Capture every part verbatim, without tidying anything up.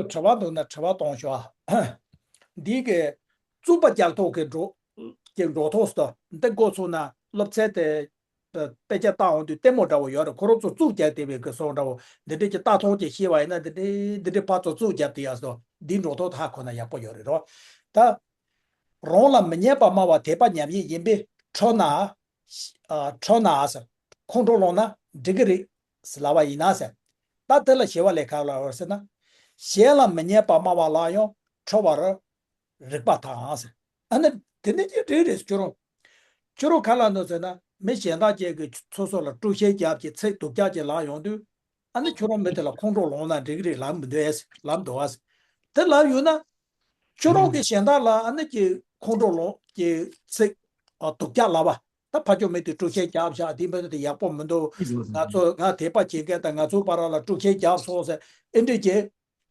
དྲི་བ་འདུག་ན་དྲི་བ་གཏོང་ཤོག་འདི་གི་རྩོད་པ་རྒྱག་ཐོག་གི་འགྲོ་གི་འགྲོ་ཐོག་སུ་འདི་འགོ་ཚུགས་ན་སློབ་ཚན་དེ་དཔེ་ཆ་བལྟ་འོང་དུས་ལྟད་མོ་འདྲ་བོ་ཡོད་རེད། ཁོ་རང་ཚོ་རྩོད་རྒྱག་བསྡད་པའི་གི་བཟོ་འདྲ་བོ་འདི་འདྲས་ཀྱི་ལྟ་ཐོག་ཅིག་ཤེས་པ་ཡིན་ན་འདི་འདྲས་འདི་འདྲས་ཕར་ཚུར་རྩོད་རྒྱག་བསྡད་ཡ་སོ་འདི་འགྲོ་ཐོག་ཧ་གོ་ན་ཡག་པོ་ཡོད་རེད་རོ། ད་རང་ལ་མི་སྙན་པ་སྨྲ་བ་དད་པ་ཉམས་ཡིག་ཡིན་པས་ཁྲོ་ན། ཨ་ཁྲོ་ན་ཟེར། ཁོང་ཁྲོ་ལངས་ན་འགྲིག་གི་རེད་ཟེར་ལབ་པ་ཡིན་ན་ཟེར། ད་དེ་ལ་ཞེ་བ་ལས་ག་ལ་བར་ཟེར་ན། གཞན་ལ་མི་སྙན་པ་སྨྲ་བ་ལ་ཡང་ཁྲོ་བར་རིགས་པ་དང་ཟེར། ཨ་ནི་དེ་ནི་ཅི་འགྲིག་རེད་ཁྱོད་རང་། ཁྱོད་རང་ག་ལ་འདུག་ཟེར་ན་མི་གཞན་དག་ཅིག་གིས་སོ་སོ་ལ་དཀྲུག་ཤིང་རྒྱབ་ཀྱི་ཚིག་སྡུག་ཅག་ཅིག་ལབ་ཡོང་དུས། ཨ་ནི་ཁྱོད་རང་མི་དེ་ལ་ཁོང་ཁྲོ་ལངས་ན་འགྲིག་གི་རེད་ལབ་མི་འདུག་ཨེ་ལབ་འདུག་ཨ། དེ་ལབ་ཡོད་ན། ཁྱོད་རང་གིས་གཞན་དག་ལ་ཨ་ནི་ཀྱི་ཁོང་ཁྲོ་ལངས་ཀྱི་ཚིག་ཨ་སྡུག་ཅག་ལབ་པ། ད་ཕ་ཆོས་མི་དེ་དཀྲུག་ཤིང་རྒྱབ་བཞག་དེ་མི་དེ་ཡག་པོ་མི་འདུག་ང་ཚོ་ང་དད་པ་བྱེད་མཁན་དང་ང་ཚོའི་བར་ལ་དཀྲུག་ཤིང་རྒྱབ་སོང་ཟེར་ཨེ་འདྲས་ཀྱི་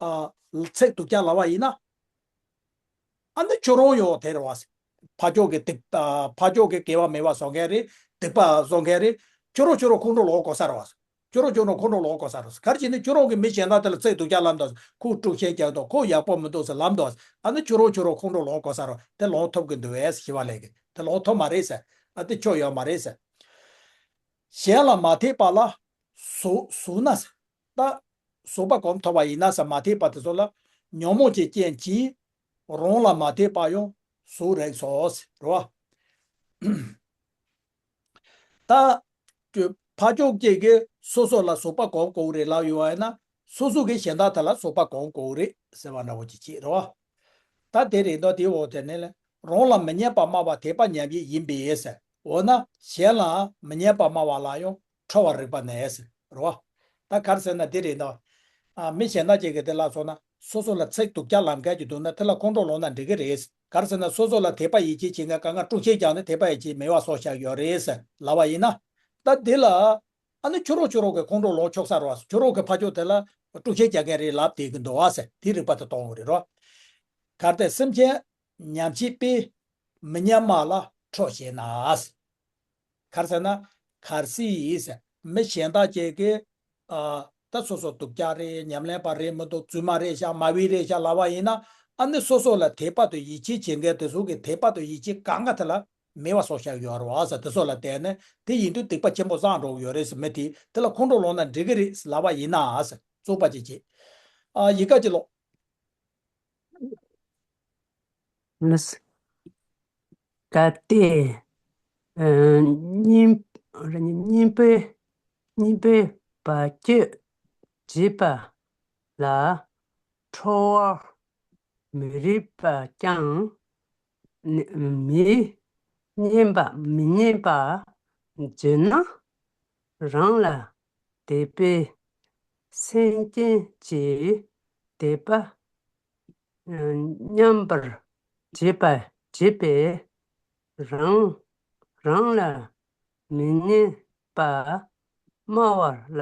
ཨ་ཚིག་སྡུག་ཅག་ལབ་པ་ཡིན་ན། ཨ་ནི་ཁྱོད་རང་ཡོང་དེ་རེད་བ། ཕ་ཆོས་ཀྱི་སྡིག་ཨ་ཕ་ཆོས་ཀྱི་དགེ་བ་མེད་པ་བཟོ་མཁན་རེད། སྡིག་པ་བཟོ་མཁན་རེད། ཁྱོད་རང་ཁྱོད་རང་ཁོང་ཁྲོ་ལངས་དགོས་ས་རེད་བ། ཁྱོད་རང་ཁྱོད་རང་ཁོང་ཁྲོ་ལངས་དགོས་ས་རེད། ག་རེ་བྱས་ནས་ཁྱོད་རང་གིས་མི་གཞན་དག་དེ་ལ་ཚིག་སྡུག་ཅག་ལབ་འདུག་ཁོ་དཀྲུག་ཤིང་རྒྱག་འདུག་ཁོ་ཡག་པོ་མི་འདུག་ཟེར་ལབ་འདུག་ཨ་ནི་ཁྱོད་རང་ཁྱོད་རང་ཁོང་ཁྲོ་ལངས་དགོས་ས་རེད། དེ་ལངས་ཐུབ་ཀྱི་འདུག་ཨེ་ཞི་བ་ལྷས་ཀྱིས་དེ་ལངས་ཐུབ་མ་རེད་ཟེར། ཨ་དེ་ཆོ་ཡོད་མ་རེད་ཟེར། གཞན་ལ་མ་དད་པ་ལ་ཟུག་ཟུག་ན་ཟེར། ད་ཟུག་པ་གོམས་ཐུབ་པ་ཡིན་ན་ཟེར་མ་དད་པ་དེ་ཚོ་ལ་ཉོན་མོངས་ཀྱི་རྐྱེན་གྱིས་རང་ལ་མ་དད་པ་ཡང་ཟུག་རེག་སོ་ཟེར་རོ། ད་ཕ་ཆོས་ཀྱི་གི་སོ་སོ་ལ་ཟུག་པ་གོམས་དགོས་རེད་ལབ་ཡོད་པ་ཡིན་ན་སོ་སོ་གི་གཞན་དག་དེ་ལ་ཟུག་པ་གོམས་དགོས་རེད་ཟེར་བ་འདྲ་བོ་ཅིག་བྱེད་རོ། ད་དེ་རེད་འདུག་དེའི་འོག་དེ་ནས་ལ་རང་ལ་མི་སྙན་པ་སྨྲ་བ་དད་པ་ཉམས་ཡིག་ཡིན་པས་ཟེར། འོ་ན་གཞན་ལ་མི་སྙན་པ་སྨྲ་བ་ལ་ཡང་ཁྲོ་བར་རིགས་པ་ནས་ཟེར་རོ། ད་ག་རེ་ཟེར་ན་འདི་རེད་འདུག་ཨ་མི་གཞན་དག་ཅིག་གིས་དེ་ལབ་སོང་ན་སོ་སོ་ལ་ཚིག་སྡུག་ཅག་ལབ་མཁན་ཅིག་འདུག་ན་དེ་ལ་ཁོང་ཁྲོ་ལངས་ན་འགྲིག་གི་རེད། ག་རེ་ཟེར་ན་སོ་སོ་ལ་དད་པ་ཡིད་ཆེས་བྱེད་མཁན་གང་ག་དཀྲུག་ཤིང་རྒྱག་ནས་དད་པ་ཡིད་ཆེས་མེད་པ་བཟོ་བཞག་ཡོད་རེད་ཟེར་ལབ་པ་ཡིན་ན། ད་འདི་ལ་ཨ་ནི་ཁྱོད་རང་ཁྱོད་རང་གི་ཁོང་ཁྲོ་ལངས་ཆོག་ས་རེད་བ། ཁྱོད་རང་གི་ཕ་ཆོས་དེ་ལ་དཀྲུག་ཤིང་རྒྱག་མཁན་རེད་ལབ་བསྡད་ཀྱི་འདུག་བ་ཟེར་དེའི་རིགས་པ་དེ་གཏོང་དགོས་རེད་རོ། གལ་ཏེ་སེམས་ཅན་ཉམས་བྱེད་པས་མི་སྙན་སྨྲ་ལ་ཁྲོ་ཞེ་ན། ག་རེ་ཟེར་ན། གལ་སྲིད་མི་གཞན་དག་ཅིག་གིས་ཨ་ད་སོ་སོ་སྡུག་ཅག་རེད། ཉམས་ལེན་པ་རེད་མི་འདུག་རྫུན་མ་རེད་ཤག་མ་བི་རེད་ཤག་ལབ་པ་ཡིན་ན། ཨ་ནི་སོ་སོ་ལ་དད་པ་དང་ཡིད་ཆེས་བྱེད་མཁན་དེ་ཚོ་གི་དད་པ་དང་ཡིད་ཆེས་གང་ག་དེ་ལ་མེད་པ་བཟོ་བཞག་ཡོད་རེད་བ་ཟེར། དེ་ཚོ་ལ་བལྟས་ནས་དེ་ཡིན་དུས་སྡིག་པ་ཆེན་པོ་བསགས་འགྲོ་གི་ཡོད་རེད་ཟེར། མི་དེ་དེ་ལ་ཁོང་ཁྲོ་ལངས་ན་འགྲིག་གི་རེད་ཟེར་ལབ་པ་ཡིན་ན་ཟེར། རྩོད་པ་ཅིག་བྱེད། ཨ་ཡི་ག་ཅིག་ཀློག་མི་སྲིད། གལ་ཏེ། ཨ་གཉེན་གཉེན་པོས་གཉེན་པོས་བར་ཆད་བྱས་པ་ལ་ཁྲོ་བར་མི་རིགས་པ་ཀྱང་མི་སྙན་པ་མི་སྙན་པ་བརྗོད་ན། རང་ལ་དད་པའི་སེམས་ཅན་གྱི་དད་པ་ཉམས་པར་བྱེད་པ་བྱེད་པས་རང་རང་ལ་མི་སྙན་པ་སྨྲ་བ་ལ་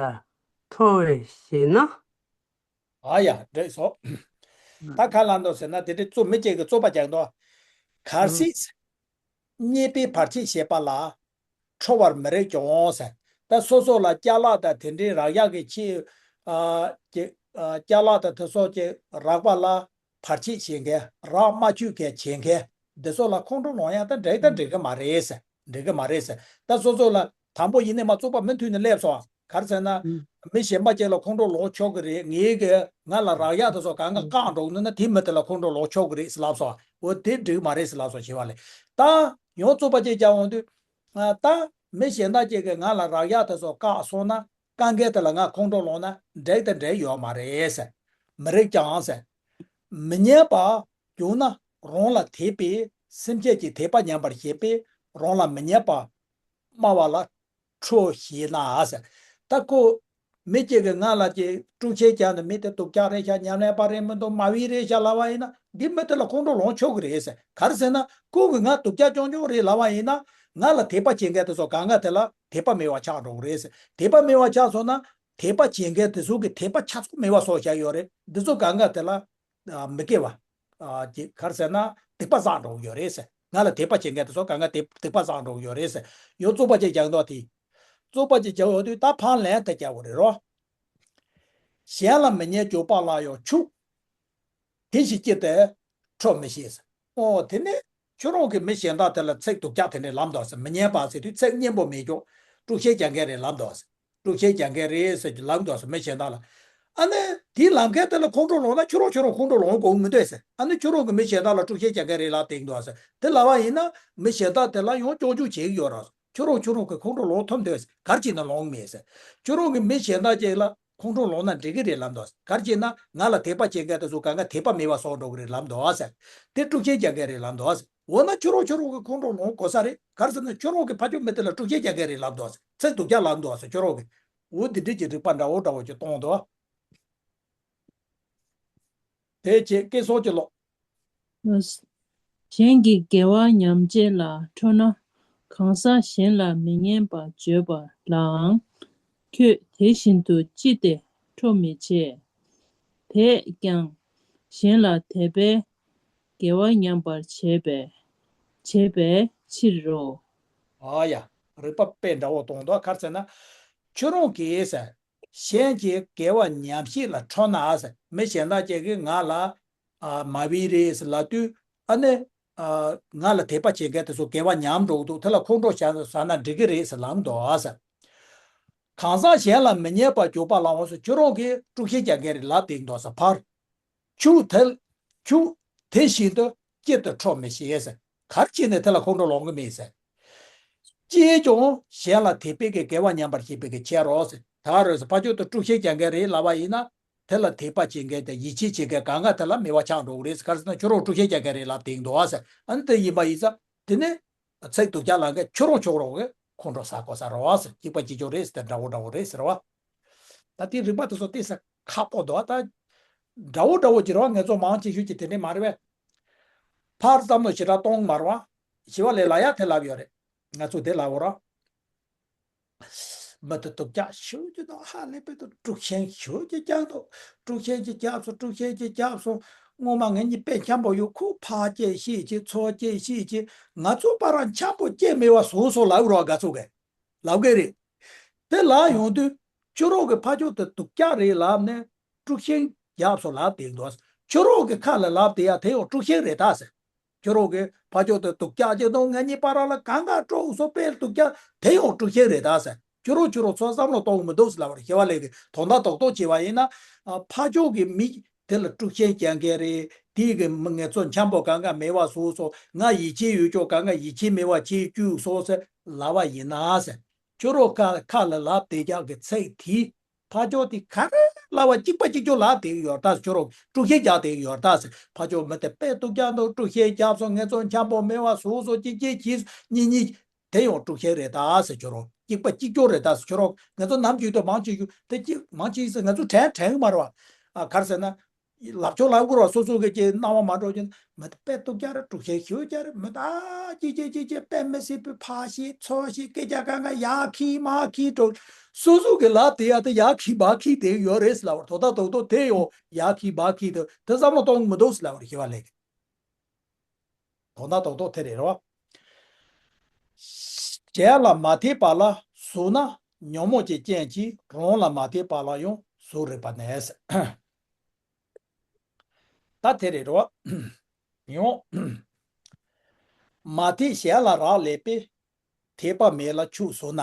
ཁྲོ་བར་བྱེད་ན། ཨ་ཡ་འགྲིག་སོང་། ད་ག་ལ་འདུག་ཟེར་ན་དེ་འདྲའི་རྩོད་མི་གཅིག་གིས་རྩོད་པ་རྒྱག་འདུག་གལ་སྲིད། རྙེད་པའི་བར་ཆད་བྱེད་པ་ལ་ཁྲོ་བར་མི་རིགས་ཀྱང་ཟེར། ད་སོ་སོ་ལ་ཅ་ལག་དང་དེ་འདྲའི་རག་ཡག་གི་ཆེད་ཨ་ཀྱི་ཨ་ཅ་ལག་དང་དེ་སོགས་ཀྱི་རག་པ་ལ་བར་ཆད་བྱེད་མཁན་རག་མ་ཆོད་མཁན་བྱེད་མཁན་འདི་ཚོ་ལ་ཁོང་ཁྲོ་ལངས་ཡག་ད་འགྲིག་ད་འགྲིག་གི་མ་རེད་ཟེར། འགྲིག་གི་མ་རེད་ཟེར། ད་སོ་སོ་ལ་དང་པོ་ཡིན་ནས་མ་རྩོད་པ་མུ་མཐུད་ནས་སླེབས་སོང་། ག་རེ་ཟེར་ན། ཨུ། མི་གཞན་པ་ཅིག་ལ་ཁོང་ཁྲོ་ལངས་ཆོག་གི་རེད། ངའི་གི་ང་ལ་རག་ཡག་དེ་ཚོ་གང་ག་བཀག་འགྲོ་ནི་ན་དེ་མི་དེ་ལ་ཁོང་ཁྲོ་ལངས་ཆོག་གི་རེད་ཟེར་ལབ་སོང་། འོ་དེ་འགྲིག་མ་རེད་ཟེར་ལབ་སོང་ཞེས་པ་ལས། ད་ཡང་རྩོད་པ་ཅིག་རྒྱག་འོང་དུས། ང་ད་མི་གཞན་དག་ཅིག་གིས་ང་ལ་རག་ཡག་དེ་ཚོ་བཀག་སོང་ན་དཀའ་ངལ་དེ་ལ་ང་ཁོང་ཁྲོ་ལངས་ན་འགྲིག་དང་འགྲིག་ཡོད་མ་རེད་ཟེར། མི་རིགས་ཀྱང་ཟེར། མི་སྙན་པ་བྱུང་ན་རང་ལ་དད་པའི་སེམས་ཅན་གྱི་དད་པ་ཉམས་པར་བྱེད་པས་རང་ལ་མི་སྙན་པ་སྨྲ་བ་ལ་ཁྲོ་ཞེ་ན་ཟེར། ད་ཁོ་མི་གཅིག་གིས་ང་ལ་ཅིག་དཀྲུག་ཤིང་བརྒྱབ་ནས་མི་དེ་སྡུག་ཅག་རེད་ཤག་ཉམས་ལེན་པ་རེད་མི་འདུག་མ་བི་རེད་ཤག་ལབ་པ་ཡིན་ན་འདི་མི་དེ་ལ་ཁོང་ཁྲོ་ལངས་ཆོག་གི་རེད་ཟེར། ག་རེ་ཟེར་ན་ཁོ་གིས་ང་སྡུག་ཅག་རྐྱང་རྐྱང་རེད་ལབ་པ་ཡིན་ན་ང་ལ་དད་པ་བྱེད་མཁན་དེ་ཚོ་གང་ག་དེ་ལ་དད་པ་མེད་པ་ཆགས་འགྲོ་གི་རེད་ཟེར། དད་པ་མེད་པ་ཆགས་སོང་ན་དད་པ་བྱེད་མཁན་དེ་ཚོ་གིས་དད་པ་ཆ་ཚང་མེད་པ་བཟོ་བཞག་ཡོད་རེད། འདི་ཚོ་གང་ག་དེ་ལ། ཨ་མི་དགེ་བ། ཨ་ཅིག་ག་རེ་ཟེར་ན་སྡིག་པ་བསགས་འགྲོ་གི་ཡོད་རེད་ཟེར། ང་ལ་དད་པ་བྱེད་མཁན་དེ་ཚོ་གང་ག་སྡིག་སྡིག་པ་བསགས་འགྲོ་གི་ཡོད་རེད་ཟེར། ཡང་རྩོད་པ་ཅིག་རྒྱག་འདུག་དེ། རྩོད་པ་ཅིག་རྒྱག་འོང་དུས་ད་ཕར་ལན་དེ་རྒྱག་དགོས་རེད་རོ། གཞན་ལ་མི་སྙན་བརྗོད་པ་ལ་ཡང་ཆུག་དེ་བཞིན་སྐྱིད་དེ་ཁྲོ་མི་ཤེས་ཟེར། ཨོ་དེ་ནས་ཁྱོད་རང་གིས་མི་གཞན་དག་དེ་ལ་ཚིག་སྡུག་ཅག་དེ་འདྲ་ལབ་འདུག་ཟེར། མི་སྙན་པ་ཟེར་དུས་ཚིག་སྙན་པོ་མེད་ཀྱང་དཀྲུག་ཤིང་རྒྱག་མཁན་རེད་ལབ་འདུག་ཟེར། དཀྲུག་ཤིང་རྒྱག་མཁན་རེད་ཟེར་ལབ་འདུག་ཟེར་མི་གཞན་དག་ལ། ཨ་ནི་དེ་ལབ་མཁན་དེ་ལ་ཁོང་ཁྲོ་ལངས་ན་ཁྱོད་རང་ཁྱོད་རང་ཁོང་ཁྲོ་ལངས་དགོས་མི་འདུག་ཟེར། ཨ་ནི་ཁྱོད་རང་གིས་མི་གཞན་དག་ལ་དཀྲུག་ཤིང་རྒྱག་མཁན་རེད་ལབ་བསྡད་འདུག་ཟེར། དེ་ལབ་པ་ཡིན་ན་མི་གཞན་དག་དེ་ལ་ཡང་སྐྱོན་བརྗོད་བྱེད་ཀྱི་ཡོད་རེད། ཁྱོད་རང་ཁྱོད་རང་གི་ཁོང་ཁྲོ་ལངས་ཐུབ་འདུག་ཟེར། ག་རེ་བྱས་ན་ལངས་མེད་ཟེར། ཁྱོད་རང་གིས་མི་གཞན་དག་ཅིག་ལ་ཁོང་ཁྲོ་ལངས་ན་འགྲིག་གི་རེད་ལབ་འདུག་ཟེར། ག་རེ་བྱས་ན་ང་ལ་དད་པ་བྱེད་མཁན་དེ་ཚོ་གང་ག་དད་པ་མེད་པ་བཟོ་འགྲོ་གི་རེད་ལབ་འདུག་ཟེར། དེ་དཀྲུག་ཤིང་རྒྱག་མཁན་རེད་ལབ་འདུག་ཟེར། འོ་ན་ཁྱོད་རང་ཁྱོད་རང་གི་ཁོང་ཁྲོ་ལངས་དགོས་ས་རེད། ག་རེ་ཟེར་ན་ཁྱོད་རང་གིས་ཕར་ཕྱོགས་མི་དེ་ལ་དཀྲུག་ཤིང་རྒྱག་མཁན་རེད་ལབ་འདུག་ཟེར། ཚིག་སྡུག་ཅག་ལབ་འདུག་ཟེར་ཁྱོད་རང་གིས། འོ་འདི་འདྲས་ཀྱི་རིགས་པ་འདྲ་བོ་འདྲ་བོ་ཅིག་གཏོང་འདུག་དེ་བྱས་སྐད་སོགས་ཀྱི་ལོག་གཞན་གྱི་དགེ་བ་ཉམས་བྱེད་ལ་ཁྲོ་ན། གང་ཟག་གཞན་ལ་མི་སྙན་པ་བརྗོད་པ་ལའང་། ཁྱོད་དེ་བཞིན་དུ་ཅི་སྟེ་ཁྲོ་མི་བྱེད། དེས་ཀྱང་གཞན་ལ་དད་པས་དགེ་བ་ཉམས་པར་བྱེད་པའི་བྱེད་པའི་ཕྱིར་རོ། ཨ་ཡ། རིགས་པ་དཔེ་འདྲ་བོ་གཏོང་འདུག་ག་རེ་ཟེར་ན། ཁྱོད་རང་གིས་ཟེར། གཞན་གྱི་དགེ་བ་ཉམས་བྱེད་ལ་ཁྲོ་ན་ཟེར། མི་གཞན་དག་ཅིག་གིས་ང་ལ་ཨ་མ་བི་རེད་ཟེར་ལབ་དུས་ཨ་ནི་ཨ་ང་ལ་དད་པ་བྱེད་མཁན་དེ་ཚོ་དགེ་བ་ཉམས་འགྲོ་གི་འདུག་དེ་ལ་ཁོང་ཁྲོ་བྱས་ཟ་ན་འགྲིག་གི་རེད་ཟེར་ལབ་འདུག་ཟེར། གང་ཟག་གཞན་ལ་མི་སྙན་པ་བརྗོད་པ་ལའང་ཟེར། ཁྱོད་རང་གིས་དཀྲུག་ཤིང་རྒྱག་མཁན་རེད་ལབ་བསྡད་འདུག་ཟེར་ཕར། ཁྱོད་དེ་ཁྱོད་དེ་བཞིན་དུ་སྐྱིད་དུ་ཁྲོ་མི་ཤེས་ཟེར། ག་རེ་བྱས་ནས་དེ་ལ་ཁོང་ཁྲོ་ལངས་གི་མེད་ཟེར། ཅིས་ཀྱང་གཞན་ལ་དད་པའི་གི་དགེ་བ་ཉམས་པར་བྱེད་པའི་གི་ཕྱིར་རོ་ཟེར། ད་རེས་ཕར་ཕྱོགས་དུ་དཀྲུག་ཤིང་རྒྱག་མཁན་རེད་ལབ་པ་ཡིན་ན། དེ་ལ་དད་པ་བྱེད་མཁན་དང་ཡིད་ཆེས་བྱེད་མཁན་གང་ག་དེ་ལ་མེད་པ་ཆགས་འགྲོ་གི་རེད་ཟེར། ག་རེ་ཟེར་ན་ཁྱོད་རང་དཀྲུག་ཤིང་རྒྱག་མཁན་རེད་ལབ་བསྡད་འདུག་ཟེར། ཨ་ནི་དེ་ཡིན་པ་ཡིན་ཙང་དེ་ནི་ཚིག་སྡུག་ཅག་ལབ་མཁན་ཁྱོད་རང་ཁྱོད་རང་གི་ཁོང་ཁྲོ་ཟ་དགོས་ས་རེད་བ་ཟེར། གཅིག་པ་གཅིག་རྐྱང་རེད་ཟེར། དེ་འདྲ་བོ་འདྲ་བོ་རེད་ཟེར་བ། ད་དེ་རིགས་པ་དེ་ཚོ་ཏོག་ཙམ་ཁག་པོ་འདུག་ད་འདྲ་བོ་འདྲ་བོ་ཅིག་རེད་བ། ངེད་ཚོ་མང་ཆེ་ཤོས་ཀྱིས་དེ་འདྲས་མ་རེད་པས། ཕར་བསམ་བློ་ཞེ་དྲག་གཏོང་གི་མ་རེད་བ། ཞི་བ་ལྷས་ལ་ཡ་དེ་ལབ་ཡོད་རེད། ང་ཚོ་དེ་ལབ་དགོས་རེད། མི་དེ་སྡུག་ཅག་ཤོད་ཀྱི་འདུག་ཧ་ལས་པའི་དུ་དཀྲུག་ཤིང་ཤོད་ཀྱི་རྒྱག་འདུག་དཀྲུག་ཤིང་ཅིག་རྒྱབ་སོང་། དཀྲུག་ཤིང་ཅིག་རྒྱབ་སོང་། སྔོན་མ་ངེད་གཉིས་དཔེ་འཆམ་པོ་ཡོད། ཁོ་ཕར་སྐད་བཤད་ཅིག་ཚུར་སྐད་བཤད་ཅིག་ང་ཚོ་བར་ར་འཆམ་པོ་སྐད་མེད་པ་བཟོས་སོང་ལབ་རོགས། ག་ཚོད་གས་ལབ་གི་རེད། དེ་ལབ་ཡོང་དུས་ཁྱོད་རང་གི་ཕར་ཕྱོགས་དེ་སྡུག་ཅག་རེད་ལབ་ནས་དཀྲུག་ཤིང་རྒྱབ་སོང་ལབ་བསྡད་འདུག་ཁྱོད་རང་གི་ཁ་ལ་ལབ་བསྡད་ཡ་དེ་ཡང་དཀྲུག་ཤིང་རེད་ད་ཟེར། ཁྱོད་རང་གི་ཕར་ཕྱོགས་དེ་སྡུག་ཅག་ཅིག་འདུག་ངེད་གཉིས་བར་ལ་གང་ག་དཀྲུགས་སོང་། དཔེ་སྡུག་ཅག་དེ་ཡང་དཀྲུག་ཤིང་རེད་ད་ཟེར། ཁྱོད་རང་ཁྱོད་རང་ཚོ་བསམ་བློ་གཏོང་གི་མི་འདུག་ཟེར་ལབ་པ་རེད། ཞི་བ་ལྷས་ཀྱིས་དོན་དག་རྡོག་རྡོག་བྱས་པ་ཡིན་ན། ཨ་ཕར་ཕྱོགས་ཀྱི་མི་དེ་ལ་དཀྲུག་ཤིང་རྒྱག་མཁན་རེད། དེ་གི་མི་ངེད་ཚོ་འཆམ་པོ་གང་ག་མེད་པ་བཟོས་སོང་། ང་ཡིད་ཆེས་ཡོད་ཅོག་གང་ག་ཡིད་ཆེས་མེད་པ་བྱེད་བཅུག་སོང་ཟེར་ལབ་པ་ཡིན་ན་ཟེར། ཁྱོད་རང་ཁ་ཁ་ལ་ལབ་བསྡད་ཀྱག་གི་ཚིག་དེ་ཕར་ཕྱོགས་དེ་ག་རེ་ལབ་པ་གཅིག་པ་གཅིག་རྐྱང་ལབ་བསྡད་ཀྱི་ཡོད་ད་ཟེར། ཁྱོད་རང་དཀྲུག་ཤིང་རྒྱག་བསྡད་ཀྱི་ཡོད་ད་ཟེར། ཕར་ཕྱོགས་མི་དེ་དཔེ་སྡུག་ཅག་འདུག་དཀྲུག་ཤིང་རྒྱབ་སོང་། ངེད་ཚོ་འཆམ་པོ་མེད་པ་བཟོས་སོང་། ཅི་ཅི་བྱས་སོང་། གཉིས་གཉིས་དེ་ཡང་དཀྲུག་ཤིང་རེད་ད་ཟེར། ཁྱོད་རང་གཅིག་པ་གཅིག་རྐྱང་རེད་ད་ཟེར། ཁྱོད་རང་ངེད་ཚོ་ནམ་རྒྱུན་དུ་མང་ཆེ་ཤོས་དེ་གཅིག་མང་ཆེ་ཤོས་ང་ཚོ་དྲན་དྲན་གི་མ་རེད་བ། ཨ་ག་རེ་ཟེར་ན། ལབ་ཆོག་ལབ་དགོས་རེད་བ། སོ་སོ་གི་ཅིག་སྣང་བ་མ་འགྲོ་ཅིག་མི་དེ་དཔེ་སྡུག་ཅག་རེད། དཀྲུག་ཤིང་ཞེ་པོ་ཅིག་རེད། མི་དེ་ཨ་ཅིག་ཅིག་ཅིག་ཅིག་དཔེ་མི་སྲིད་པའི་ཕར་བཤད་ཚུར་བཤད་སྐད་ཆ་གང་ག་ཡར་འཁྱེར་མར་འཁྱེར་འགྲོ། སོ་སོ་གི་ལབ་བསྡད་ཡ་དེ་ཡར་འཁྱེར་མར་འཁྱེར་བསྡད་ཡོད་རེད་ཟེར་ལབ་པ་རེད། དོན་དག་རྡོག་རྡོག་དེ་ཡང་ཡར་འཁྱེར་མར་འཁྱེར་འདུག་དེ་བསམ་བློ་གཏོང་གི་མི་འདུག་ཟེར་ལབ་པ་རེད། ཞི་བ་ལྷས་ཀྱིས། དོན་དག་རྡོག་རྡོག་དེ་རེད་རོ། གཞན་ལ་མ་དད་པ་ལ་ཟུག་ན་ཉོན་མོངས་ཀྱི་རྐྱེན་གྱིས། རང་ལ་མ་དད་པ་ལ་ཡང་ཟུག་རིགས་པ་ནས། ད་དེ་རེད་རོ། ཡང་། མ་དད་གཞན་ལ་རག་ལས་པས། དད་པ་མེད་ལ་ཁྱོད་ཟུག་ན།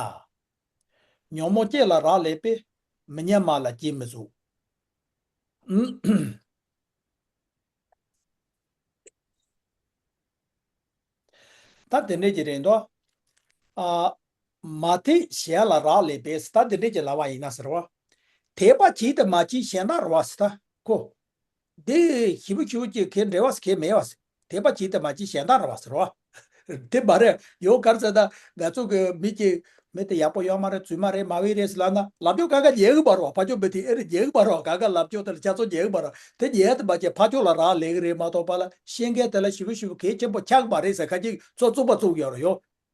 ཉོན་མོངས་ཅན་ལ་རག་ལས་པས། མི་སྙན་མ་ལ་ཅིས་མི་ཟུག་ད་དེ་འདྲས་ཀྱི་རེད་འདུག་ཨ། མ་དད་གཞན་ལ་རག་ལས་པས། ད་དེ་འདྲས་ཀྱི་ལབ་པ་ཡིན་ན་ཟེར་བ། དད་པ་བྱེད་དང་མ་བྱེད་གཞན་དག་རེད་བ་ཟེར་ད་ཁོ། འདི་ཞེ་པོ་ཞེ་པོ་ཅིག་གི་འབྲེལ་བ་ཟེར་གི་མེད་བ་ཟེར། དད་པ་བྱེད་དང་མ་བྱེད་གཞན་དག་རེད་བ་ཟེར་བ། དེ་མ་རེད། ཡང་ག་རེ་ཟེར་ན་ང་ཚོ་གི་མི་གཅིག་མི་དེ་ཡག་པོ་ཡོད་མ་རེད། རྫུན་མ་རེད། མ་བི་རེད་ཟེར་ལབ་ན་ལབ་ཕྱོགས་གང་ག་ཉན་གི་མ་རེད་བ། ཕར་ཕྱོགས་མི་དེ་ཨེ་རེད་ཉན་གི་མ་རེད་བ། གང་ག་ལབ་ཕྱོགས་དེ་ལ་ཆ་ཚང་ཉན་གི་མ་རེད་བ། དེ་ཉན་དེ་མ་བྱས་ཕར་ཕྱོགས་ལ་རག་ལས་གི་རེད་མ་གཏོགས་པ་ལ་བཤད་མཁན་དེ་ལ་ཞེ་པོ་ཞེ་པོ་གལ་ཆེན་པོ་ཆགས་མ་རེད་ཟེར། ཁ་ཅིག་ཚོ་རྩུབ་པ་རྩུབ་ཡོད་རེད་ཡོ།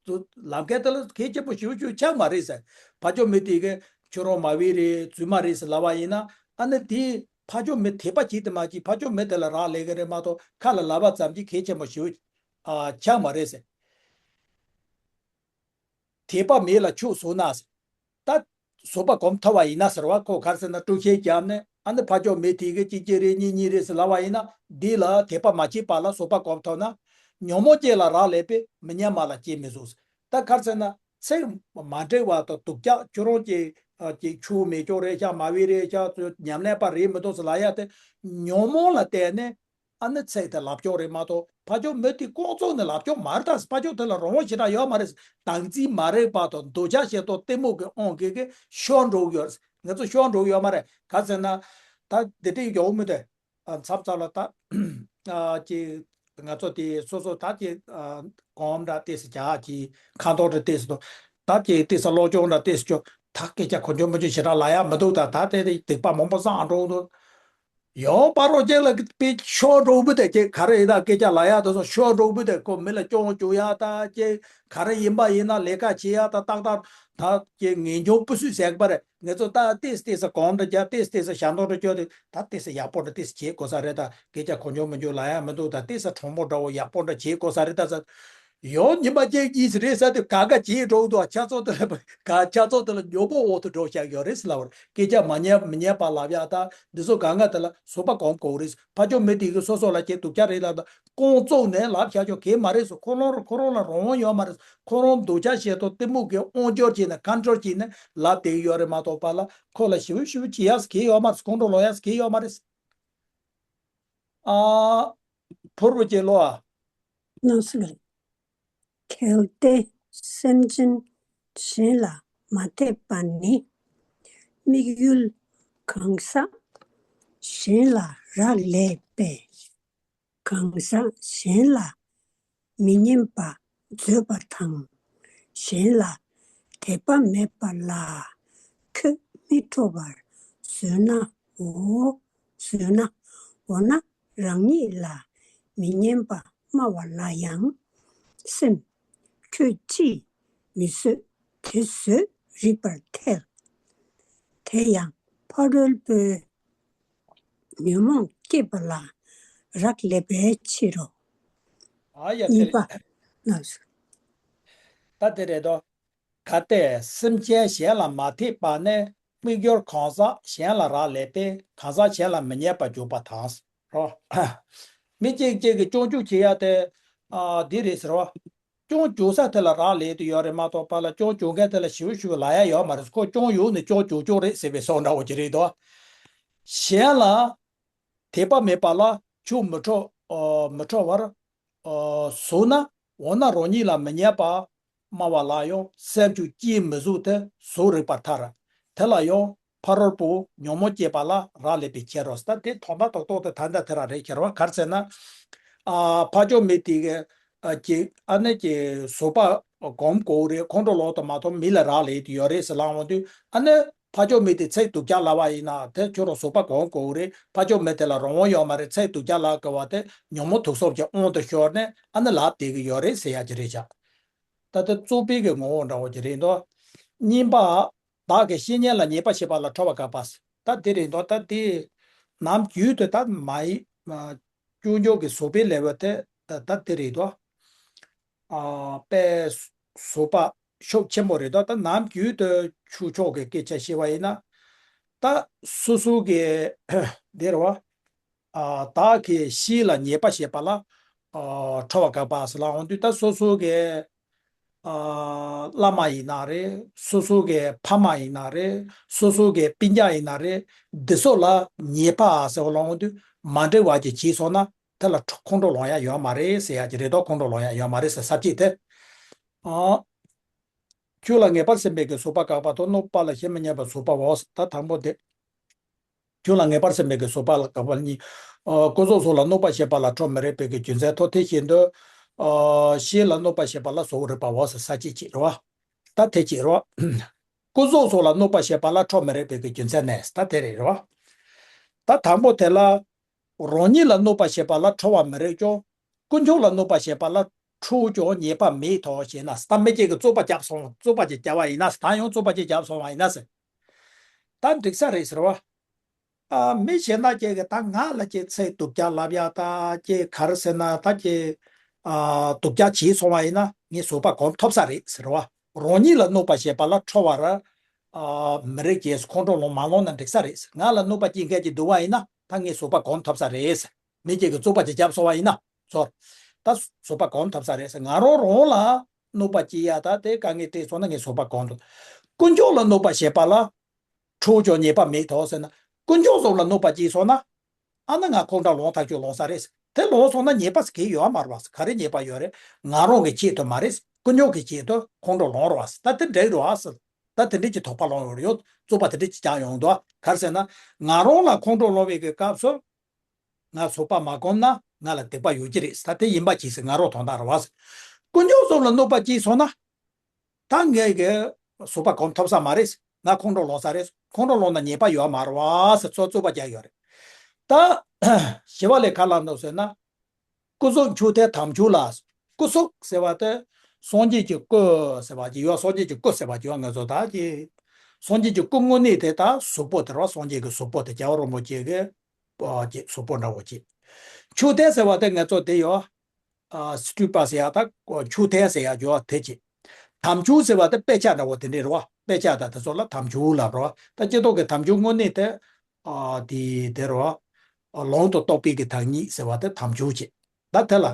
ལབ་མཁན་དེ་ལ་གལ་ཆེན་པོ་ཞེ་པོ་ཞེ་པོ་ཆགས་མ་རེད་ཟེར། ཕར་ཕྱོགས་མི་དེ་གི་ཁྱོད་རང་མ་བི་རེད། རྫུན་མ་རེད་ཟེར་ལབ་པ་ཡིན་ན་ཨ་ནི་དེ་ཕར་ཕྱོགས་མི་དད་པ་བྱེད་དེ་མ་བྱེད་ཕར་ཕྱོགས་མི་དེ་ལ་རག་ལས་གི་རེད་མ་གཏོགས་ཁ་ལ་ལབ་པ་ཙམ་གྱིས་གལ་ཆེན་པོ་ཞེ་པོ་ཨ་ཆགས་མ་རེད་ཟེར། དད་པ་མེད་ལ་ཁྱོད་ཟུག་ན་ཟེར། ད་ཟུག་པ་གོམས་ཐུབ་པ་ཡིན་ན་ཟེར་བ། ཁོ་ག་རེ་ཟེར་ན་དཀྲུག་ཤིང་བརྒྱབ་ནས་ ཨ་ནི་ཕ་ཅོག་མེ་དེ་གི་གཅིག་གཅིག་རེད། གཉིས་གཉིས་རེད་ཟེར་ལབ་པ་ཡིན་ན། འདི་ལ་དད་པ་མ་བྱས་པ་ལ་བཟོད་པ་སྒོམ་ཐུབ་ན། ཉོན་མོངས་ཅན་ལ་རག་ལས་པས་མི་སྙན་པ་ལ་སྐྱེ་མི་བཟོད། ད་ག་རེ་ཟེར་ན། ཚིག་མ་འགྲིག་པ་དང་སྡུག་ཅག་ཁྱོད་རང་གི་ཨ་ཅིག་ཆོས་མེད་ཀྱོག་རེད་ཤག་མ་བི་རེད་ཤག་ཉམས་ལེན་པ་རེད་མི་འདུག་ཟེར་ལབ་ཡ་དེ། ཉོན་མོངས་ལ་བརྟེན་ནས་ཨ་ནི་ཚིག་དེ་ལབ་ཀྱོག་རེད་མ་གཏོགས། ཕ་ཅོག་མེ་དེ་ལྐོག་ཚོགས་ནས་ལབ་ཀྱོག་མ་རེད། ད་ཕ་ཅོག་དེ་ལ་རང་དབང་ཞེ་དྲག་ཡོད་མ་རེད། དམ་ཚིག་མ་རིག་པ་དང་འདོད་ཆགས་ཞེ་སྡང་གཏི་མུག་གི་དབང་གིས་གིས་ཤོར་འགྲོ་གི་ཡོད་རེད། ང་ཚོ་ཤོར་འགྲོ་གི་ཡོད་མ་རེད། ག་རེ་ཟེར་ན། ད་འདི་འདྲའི་ཡོང་མི་དེ། ཨ་མཚམས་མཚམས་ལ་ད། ཨ་ཅིག་ང་ཚོ་དེ་སོ་སོ་ད་ཅིག་ཨ་སྒོམ་འདྲ་ཏོག་ཙམ་རྒྱག་གི། ཁ་འདོན་འདྲ་ཏོག་ཙམ་འདོན། ད་ཅིག་ཏོག་ཙམ་སློབ་སྦྱོང་འདྲ་ཏོག་ཙམ་བྱོས། ད་སྐད་ཆ་གོ་མཆོག་མི་མཆོག་ཞེ་དྲག་ལབ་ཡ་མི་འདུག་ད་ད་དེ་དེ་སྡིག་པ་མང་པོ་བསགས་འགྲོ་འདུག་ཡང་ཕ་རོལ་ཅན་ལ་དཔེ་ཤོར་འགྲོ་བུ་དེ་ཅིག་ག་རེ་ཡིན་ད། སྐད་ཆ་ལབ་ཡ་དེ་ཚོ་ཤོར་འགྲོ་བུ་དེ། ཁོ་མི་ལ་སྐྱོན་བརྗོད་ཡ་ད་ཅིག་ག་རེ་ཡིན་པ་ཡིན་ན། ལས་ཀ་བྱེད་ཡ་ད་ཏག་ཏག་ད་ཅིག་ངེས་འབྱུང་སྤུ་སུད་ཟེར་གི་པ་རེད། ང་ཚོ་ད་ཏོག་ཙམ་ཏོག་ཙམ་སྒོམ་འདྲ་རྒྱག་ཏོག་ཙམ་ཏོག་ཙམ་ཞལ་འདོན་འདྲ་བསྐྱོན་ཏེ། ད་ཏོག་ཙམ་ཡག་པོ་འདྲ་ཏོག་ཙམ་བྱེད་དགོས་ས་རེད། ད་སྐད་ཆ་གོ་མཆོག་མི་མཆོག་ལབ་ཡ་མི་འདུག་ད་ཏོག་ཙམ་དྲང་མོ་འདྲ་བོ་ཡག་པོ་འདྲ་བྱེད་དགོས་ས་རེད། ད་ས་ཡོང་ཉི་མ་གཅིག་གཉིས་རེད་ས་དེ་ག་ག་བྱེད་འགྲོ་འདུག་ཆ་ཚང་དེ་ལ་ག་ཆ་ཚང་དེ་ལ་ཉོན་མོངས་འོག་ཏུ་འགྲོ་བཞག་ཡོད་རེད་ཟེར་ལབ་པ་རེད། སྐད་ཆ་མ་ཉན་མི་ཉན་པ་ལབ་ཡ་ད་འདི་ཚོ་གང་ག་དེ་ལ་བཟོད་པ་སྒོམ་དགོས་རེད། ཕ་ཅོག་མེ་དེ་གི་སོ་སོ་ལ་ཁྱེད་སྡུག་ཅག་རེད་ལབ་ད། ལྐོག་ཚོགས་ནས་ལབ་བཞག་ཆོག་གི་མ་རེད་ཟེར། ཁོ་རང་ཁོ་རང་ལ་རང་དབང་ཡོད་མ་རེད། ཁོ་རང་འདོད་ཆགས་ཞེ་སྡང་གཏི་མུག་གི་དབང་སྒྱུར་བྱས་ནས་ཁོན་ཊོལ་བྱས་ནས་ལབ་བསྡད་ཡོད་རེད་མ་གཏོགས་པ་ལ། ཁོ་ལ་ཞེ་པོ་ཞེ་པོ་བྱེད་ཡག་གི་ཡོད་མ་རེད། ཁོང་ཁྲོ་ལངས་ཡག་གི་ཡོད་མ་རེད། ཨ། ཕུར་བུ་གཅེས་ལོ་ཨ། ལགས་སོ། གལ་ཏེ་སེམས་ཅན་གཞན་ལ་མ་དད་པ་ནི། དམིགས་ཡུལ་གང་ཟག་གཞན་ལ་རག་ལས་པས། གང་ཟག་གཞན་ལ་མི་སྙན་པ་བཟོད་པ་དང་། གཞན་ལ་དད་པ་མེད་པ་ལ་ཁོས་མི་ཁྲོ་བར་བཟོད་ནའོ། བཟོད་ན། འོ་ན་རང་ཉིད་ལ་མི་སྙན་པ་སྨྲ་བ་ལ་ཡང་སེམས་ཁྱོད་ཅིས་མི་བཟོད་དེ་བཟོད་རིགས་པར་ཐལ། དེ་ཡང་ཕ་རོལ་པོའི་ཉོན་མོངས་སྐྱེས་པ་ལ་རག་ལས་པའི་ཕྱིར་རོ། ཨ་ཡ་གཉིས་པ། ལགས་སོ། ད་དེ་རེད་དོ། གལ་ཏེ་སེམས་ཅན་གཞན་ལ་མ་དད་པ་ནི་དམིགས་ཡུལ་གང་ཟག་གཞན་ལ་རག་ལས་པས་གང་ཟག་གཞན་ལ་མི་སྙན་པར་འཇུག་པ་དང་། རོ། མི་གཅིག་གཅིག་གིས་སྐྱོན་བརྗོད་བྱེད་ཡ་དེ། ཨ་འདི་རེད་ཟེར་བ། སྐྱོན་བརྗོད་ས་དེ་ལ་རག་ལས་དུ་ཡོད་རེད་མ་གཏོགས་པ་ལ། སྐྱོན་བརྗོད་མཁན་དེ་ལ་ཞིབ་ཞིབ་ལབ་ཡ་ཡོད་མ་རེད། ཁོ་སྐྱོན་ཡོད་ནས་སྐྱོན་བརྗོད་ཀྱོག་རེད་ཟེར་བའི་བཟོ་འདྲ་བོ་ཅིག་རེད་དོ། གཞན་ལ་དད་པ་མེད་པ་ལ་ཁྱོད་མི་ཁྲོ། ཨ་མི་ཁྲོ་བར། ཨ་བཟོད་ན། འོ་ན་རང་ཉིད་ལ་མི་སྙན་པ་སྨྲ་བ་ལ་ཡང་སེམས་ཁྱོད་ཅིས་མི་བཟོད་དེ་བཟོད་རིགས་པར་ཐལ། དེ་ལ་ཡང་ཕ་རོལ་པོ་ཉོན་མོངས་སྐྱེས་པ་ལ་རག་ལས་པའི་ཕྱིར་རོ། ད་དེ་དོན་དག་ཏོག་ཏོག་དེ་ད་ལྟ་དེ་རང་རེད་ཁྱེར་བ། ག་རེ་ཟེར་ན། ཨ་ཕ་ཅོག་མེ་དེ་གི་ཨ་ཀྱི་ཨ་ནི་ཀྱི་བཟོད་པ་སྒོམ་དགོས་རེད། ཁོང་ཁྲོ་ལངས་དང་མ་གཏོགས་མི་ལ་རག་ལས་དེ་ཡོད་རེད་ཟེར་ལབ་འོང་དུས། ཨ་ནི་ཕ་ཅོག་མེ་དེ་ཚིག་སྡུག་ཅག་ལབ་པ་ཡིན་ན་དེ་ཁྱོད་རང་བཟོད་པ་སྒོམ་དགོས་རེད། ཕ་ཅོག་མེ་དེ་ལ་རང་དབང་ཡོད་མ་རེད། ཚིག་སྡུག་ཅག་ལབ་དགོས་པ་དེ་ཉོན་མོངས་དུག་གསུམ་གྱི་དབང་དུ་ཤོར་ནས་ཨ་ནི་ལབ་བསྡད་ཀྱི་ཡོད་རེད་ཟེར་ཡ་ཅིག་རེད་བཞག་ད་ལྟ་རྩོད་པའི་གི་ངོ་བོ་འདྲ་བོ་ཅིག་རེད་འདུག་གཉིས་པ། བདག་གི་བཤེས་གཉེན་ལ་ཉེས་པ་བྱེད་པ་ལ་ཁྲོ་བ་དགག་པ། ད་དེ་རེད་འདུག་ད་དེ་ནམ་རྒྱུན་དུ་ད་མ་ཡི་ཨ་སྐྱོན་བརྗོད་ཀྱི་བཟོད་པའི་ལེ་ཝལ་དེ་ད་ད་དེ་རེད་འདུག་ཨ་དཔེ་བཟོད་པ་ཤུགས་ཆེན་པོ་རེད་འདུག་ད་ནམ་རྒྱུན་དུ་ཆོས་ཕྱོགས་ཀྱི་སྐད་ཆ་བཤད་པ་ཡིན་ན། ད་སོ་སོ་གི་དེ་རེད་བ། ཨ་བདག་གི་བཤེས་ལ་ཉེས་པ་བྱེད་པ་ལ་ཨ་ཁྲོ་བ་དགག་པ་ཟེར་ལབ་འོང་དུས། ད་སོ་སོ་གི་ཨ་བླ་མ་ཡིན་ན་རེད། སོ་སོ་གི་ཕ་མ་ཡིན་ན་རེད། སོ་སོ་གི་སྤུན་ཀྱག་ཡིན་ན་རེད། འདི་ཚོ་ལ་ཉེས་པ་ཟེར་བ་ལབ་འོང་དུས་མ་འགྲིག་པ་ཅིག་བྱས་སོང་ན་དེ་ལ་ཁྲོ་ཁོང་ཁྲོ་ལངས་ཡ་ཡོད་མ་རེད་ཟེར་ཡ་ཅིག་རེད་དོ། ཁོང་ཁྲོ་ལངས་ཡ་ཡོད་མ་རེད་ཟེར་ས་བཅད་དེ། ཨ། ཁྱོད་ལ་ངེས་པར་སེམས་པའི་གི་བཟོད་པ་དགག་པ་དང་གནོད་པ་ལ་ཞེན་མི་ཉན་པར་བཟོད་པའོ། ད་དང་པོ་དེ། ཁྱོད་ལ་ངེས་པར་སེམས་པའི་གི་བཟོད་པ་ལ་དགག་པ་གཉིས། ཨ་སྐུ་གཟུགས་སོགས་ལ་གནོད་པ་བྱེད་པ་ལ་ཁྲོ་མི་རིགས་པའི་གི་རྒྱུ་མཚན་ཐོག་དེ་བཞིན་དུ། ཨ་བཤེས་ལ་གནོད་པ་བྱེད་པ་ལ་བཟོད་པ་རིགས་པའོ་ཟེར་ས་བཅད་གཅིག་རེད་བ། ད་དེ་གཅིག་རེད་བ། སྐུ་གཟུགས་སོགས་ལ་གནོད་པ་བྱེད་པ་ལ་ཁྲོ་མི་རིགས་པའི་གི་རྒྱུ་མཚན་ནི་ད་དེ་རེད་རེད་བ། ད་དང་པོ་དེ་ལ། རང་ཉིད་ལ་གནོད་པ་བྱེད་པ་ལ་ཁྲོ་བ་མི་རིགས་ཀྱང་། དཀོན་མཆོག་ལ་གནོད་པ་བྱེད་པ་ལ་ཁྲོ་ཀྱང་ཉེས་པ་མེད་དོ་ཞེ་ན། ད་མི་གཅིག་གིས་རྩོད་པ་བརྒྱབ་སོང་། རྩོད་པ་ཅིག་བརྒྱབ་པ་ཡིན་ན། ད་ཡང་རྩོད་པ་ཅིག་བརྒྱབ་སོང་བ་ཡིན་ན་ཟེར། ད་འགྲིག་ས་རེད་ཟེར་བ། ཨ་མི་གཞན་དག་ཅིག་གིས་ད་ང་ལ་ཅིག་ཚིག་སྡུག་ཅག་ལབ་ཡ་ད་ཅིག་ག་རེ་ཟེར་ན་ད་ཅིག་ཨ་སྡུག་ཅག་བྱས་སོང་བ་ཡིན་ན་ངས་བཟོད་པ་སྒོམ་ཐུབ་ས་རེད་ཟེར་བ། རང་ཉིད་ལ་གནོད་པ་བྱེད་པ་ལ་ཁྲོ་བ་ར། ཨ། མི་རིགས་ཀྱིས་ཁོང་ཁྲོ་ལངས་མ་ལངས་ན་འགྲིག་ས་རེད། ང་ལ་གནོད་པ་སྐྱེལ་མཁན་ཅིག་འདུག་པ་ཡིན་ན་ད་ངས་བཟོད་པ་གང་ཐོབ་ས་རེད། མི་གཅིག་གིས་བཙོག་པ་ཅིག་བརྒྱབ་སོང་བ་ཡིན་ན་ཚོར། ད་བཟོད་པ་གང་ཐོབ་ས་རེད། ང་རང་རང་ལ་གནོད་པ་སྐྱེལ་ཡ་ད་དེ་དཀའ་ངལ་འཕྲད་སོང་ན་ངས་བཟོད་པ་གང་ཐོབ། དཀོན་མཆོག་ལ་གནོད་པ་བྱེད་པ་ལ་ཁྲོ་ཀྱང་ཉེས་པ་མེད་དོ་ཟེར་ན། དཀོན་མཆོག་གསུམ་ལ་གནོད་པ་སྐྱེལ་སོང་ན། ཨ་ནི་ང་ཁོང་ཁྲོ་ལངས་ཐག་ཆོད་ལངས་ས་རེད། དེ་ལངས་སོང་ན་ཉེས་པ་གང་ཡང་ཡོད་མ་རེད་པ། ག་རེ་ཉེས་པ་ཡོད་རེད། ང་རང་གི་ཆེད་དུ་མ་རེད། དཀོན་མཆོག་གི་ཆེད་དུ་ཁོང་ཁྲོ་ལངས་རེད་པ། ད་དེ་འགྲིག་རེད་པ། ད་དེ་འདྲ་གི་དོགས་པ་ལངས་ཡོང་རེད། ཡོད་བཙོག་པ་དེ་འདྲ་ཅིག་ཀྱང་ཡོང་འདུག་ག་རེ་ཟེར་ན། ང་རང་ལ་ཁོང་ཁྲོ་ལངས་པའི་གི་སྐབས་སུ། ང་བཟོད་པ་མ་བསྒོམས་ན་ང་ལ་སྡིག་པ་ཡོང་གི་རེད། ད་དེ་ཡིན་པ་གྱིས་ཟེར་ང་རང་དོན་དག་རེད་པ། དཀོན་མཆོག་གསུམ་ལ་གནོད་པ་སྐྱེལ་སོང་ན། ད་ངས་གི་བཟོད་པ་གང་ཐོབ་ས་མ་རེད། ང་ཁོང་ཁྲོ་ལངས་ས་རེད། ཁོང་ཁྲོ་ལངས་ན་ཉེས་པ་ཡོད་མ་རེད་པ་ཟེར་ཚོ་རྩོད་པ་རྒྱག་ཡོད་རེད། ད་ཞི་བ་ལྷས་ག་ལབ་འདུག་ཟེར་ན། སྐུ་གཟུགས་མཆོད་རྟེན་དམ་ཆོས་ལ། སྐུ་གཟུགས་ཟེར་བ་དེ་སངས་རྒྱས་ཀྱི་སྐུ་ཟེར་བ་ཅིག་ཡོད། སངས་རྒྱས་ཀྱི་སྐུ་ཟེར་བ་ཅིག་ཡོད། ང་ཚོ་ད་ཀྱི་སངས་རྒྱས་ཀྱི་སྐུ་དངོས་གནས་དེ་ད་གཟུགས་པོ་དེ་རེད་པ། སངས་རྒྱས་ཀྱི་གཟུགས་པོ་དེ་རྒྱལ་བ་རིན་པོ་ཆེ་གི་ཨ་ཀྱི་གཟུགས་པོ་འདྲ་བོ་ཅིག་མཆོད་རྟེན་ཟེར་བ་དེ་ང་ཚོ་དེ་ཡོད། ཨ་སི་ཏུ་པ་ཟེར་ཡ་ད་མཆོད་རྟེན་ཟེར་ཡ་ཡོད་དེ་ཅིག་དམ་ཆོས་ཟེར་བ་དེ་དཔེ་ཆ་འདྲ་བོ་དེ་འདྲས་རེད་པ། དཔེ་ཆ་དང་དེ་ཚོ་ལ་དམ་ཆོས་ལབ་རེད་པ། ད་སྤྱིར་བཏང་གི་དམ་ཆོས་དངོས་གནས་དེ་ཨ་དེ་དེ་རེད་པ། ལུང་དང་རྟོགས་པའི་གི་བདག་ཉིད་ཟེར་བ་དེ་དམ་ཆོས་ཅིག་ད་དེ་ལ་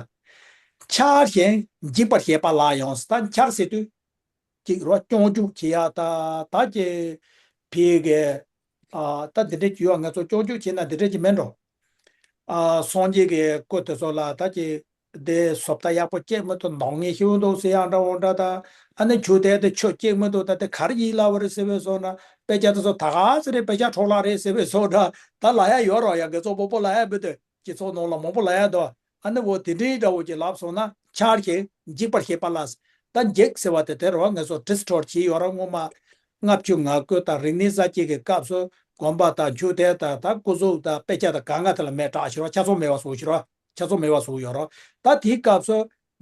འཆར་ཞིང་འཇིག་པར་བྱེད་པ་ལ་ཡང་ཟེར། ད་འཆར་ཟེར་དུས། གཅིག་རེད་པ། སྐྱོན་འཇུག་བྱེད་ཡ་ད་ད་ཀྱི་ཕི་གི་ཨ་ད་འདི་འདྲས་ཀྱི་ཡོད། ང་ཚོ་སྐྱོན་འཇུག་བྱེད་ན་འདི་འདྲས་ཀྱི་མིན་འགྲོ། ཨ་སངས་རྒྱས་ཀྱི་སྐུ་དེ་ཚོ་ལ་ད་ཀྱི་དེ་བཟོ་ལྟ་ཡག་པོ་སྐྱེ་མི་འདུག་མདོག་ངན་ཞིག་འདུག་ཟེར་ཡ་འདྲ་བོ་འདྲ། ད་ཨ་ནི་མཆོད་རྟེན་དེ་ཆོས་སྐྱེ་མི་འདུག་ད་དེ་ག་རེ་ཡིན་ལབ་པ་རེད་ཟེར་བའི་བཟོ་འདྲ། དཔེ་ཆ་དེ་ཚོ་ད་ག་ཟེ་རེད། དཔེ་ཆ་འཕྲོ་བརླག་རེད་ཟེར་བའི་བཟོ་འདྲ། ད་ལབ་ཡ་ཡོད་རེད་པ། ཡ་དགེ་ཚོགས་པོ་པོ་ལབ་ཡ་བུ་དེ། སྤྱི་ཚོགས་ནང་ལ་མང་པོ་ལབ་ཡ་འདུག་ཨ་ནི་འོ་དེ་འདྲའི་འདྲ་བོ་ཅིག་ལབ་སོང་ན། འཆར་ཞིང་འཇིག་པར་བྱེད་པ་ལ། ད་འཇིག་ཟེར་བ་དེ་དེ་རེད་པ། ང་ཚོ་ཌི་སི་ཊོར་བྱས་ཡོད་རེད། སྔོན་མ་ལྔ་བཅུ་ང་དགུ་དང་རིག་གནས་གསར་བརྗེ་གི་སྐབས་སུ་དགོན་པ་དང་མཆོད་རྟེན་དང་ད་སྐུ་གཟུགས་དང་དཔེ་ཆ་དང་གང་ག་དེ་ལ་མེ་སྲེག་བྱས་རེད་པ། ཆ་ཚང་མེད་པ་བཟོས་བྱས་རེད་པ། ཆ་ཚང་མེད་པ་བཟོས་ཡོད་རེད་པ། ད་དེའི་སྐབས་སུ་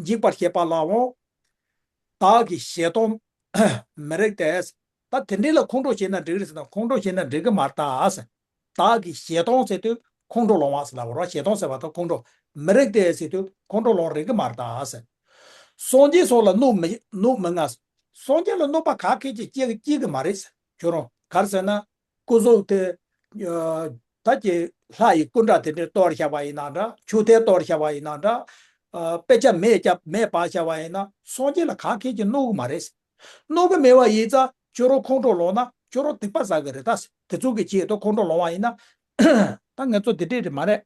འཇིག་པར་བྱེད་པ་ལའང་བདག་གིས་ཞེ་སྡང་མི་རིགས་ཏེ། ད་དེ་འདྲའི་ལ་ཁོང་ཁྲོ་བྱས་ན་འགྲིག་རེད་ཟེར་ན་ཁོང་ཁྲོ་བྱས་ན་འགྲིག་གི་མ་རེད་ད་ཟེར། བདག་གིས་ཞེ་སྡང་ཟེར་དུས་ཁོང་ཁྲོ་ལངས་པ་ཟེར་ལབ་པ་རེད། ཞེ་སྡང་ཟེར་བ་དང་ཁོང་ཁྲོ། མི་རིགས་ཏེ་ཟེར་དུས་ཁོང་ཁྲོ་ལངས་རིགས་ཀྱི་མ་རེད་ད་ཟེར། སངས་རྒྱས་སོགས་ལ་གནོད་མི་གནོད་མི་མངའ་ཟེར། སངས་རྒྱས་ལ་གནོད་པ་ག་གེ་ཅིག་སྐྱེལ་སྐྱེལ་གི་མ་རེད་ཟེར། ཁྱོད་རང་ག་རེ་ཟེར་ན། སྐུ་གཟུགས་དེ་ཨ་ད་ཀྱི་ལྷ་ཡི་སྐུ་འདྲ་དེ་འདྲ་གཏོར་བཞག་པ་ཡིན་ན་འདྲ། མཆོད་རྟེན་གཏོར་བཞག་པ་ཡིན་ན་འདྲ། ཨ་དཔེ་ཆ་མེ་བརྒྱབ་མེ་སྦར་བཞག་པ་ཡིན་ན་སངས་རྒྱས་ལ་ག་གེ་ཅིག་གནོད་གི་མ་རེད་ཟེར། གནོད་གི་མེད་པ་ཡིན་ཙང་ཁྱོད་རང་ཁོང་ཁྲོ་ལངས་ན་ཁྱོད་རང་སྡིག་པ་བསགས་གི་རེད་ད་ཟེར། དེ་ཚོ་གི་ཆེད་དུ་ཁོང་ཁྲོ་ལངས་པ་ཡིན་ན། ད་ང་ཚོ་དེ་འདྲས་རེད་མ་རེད།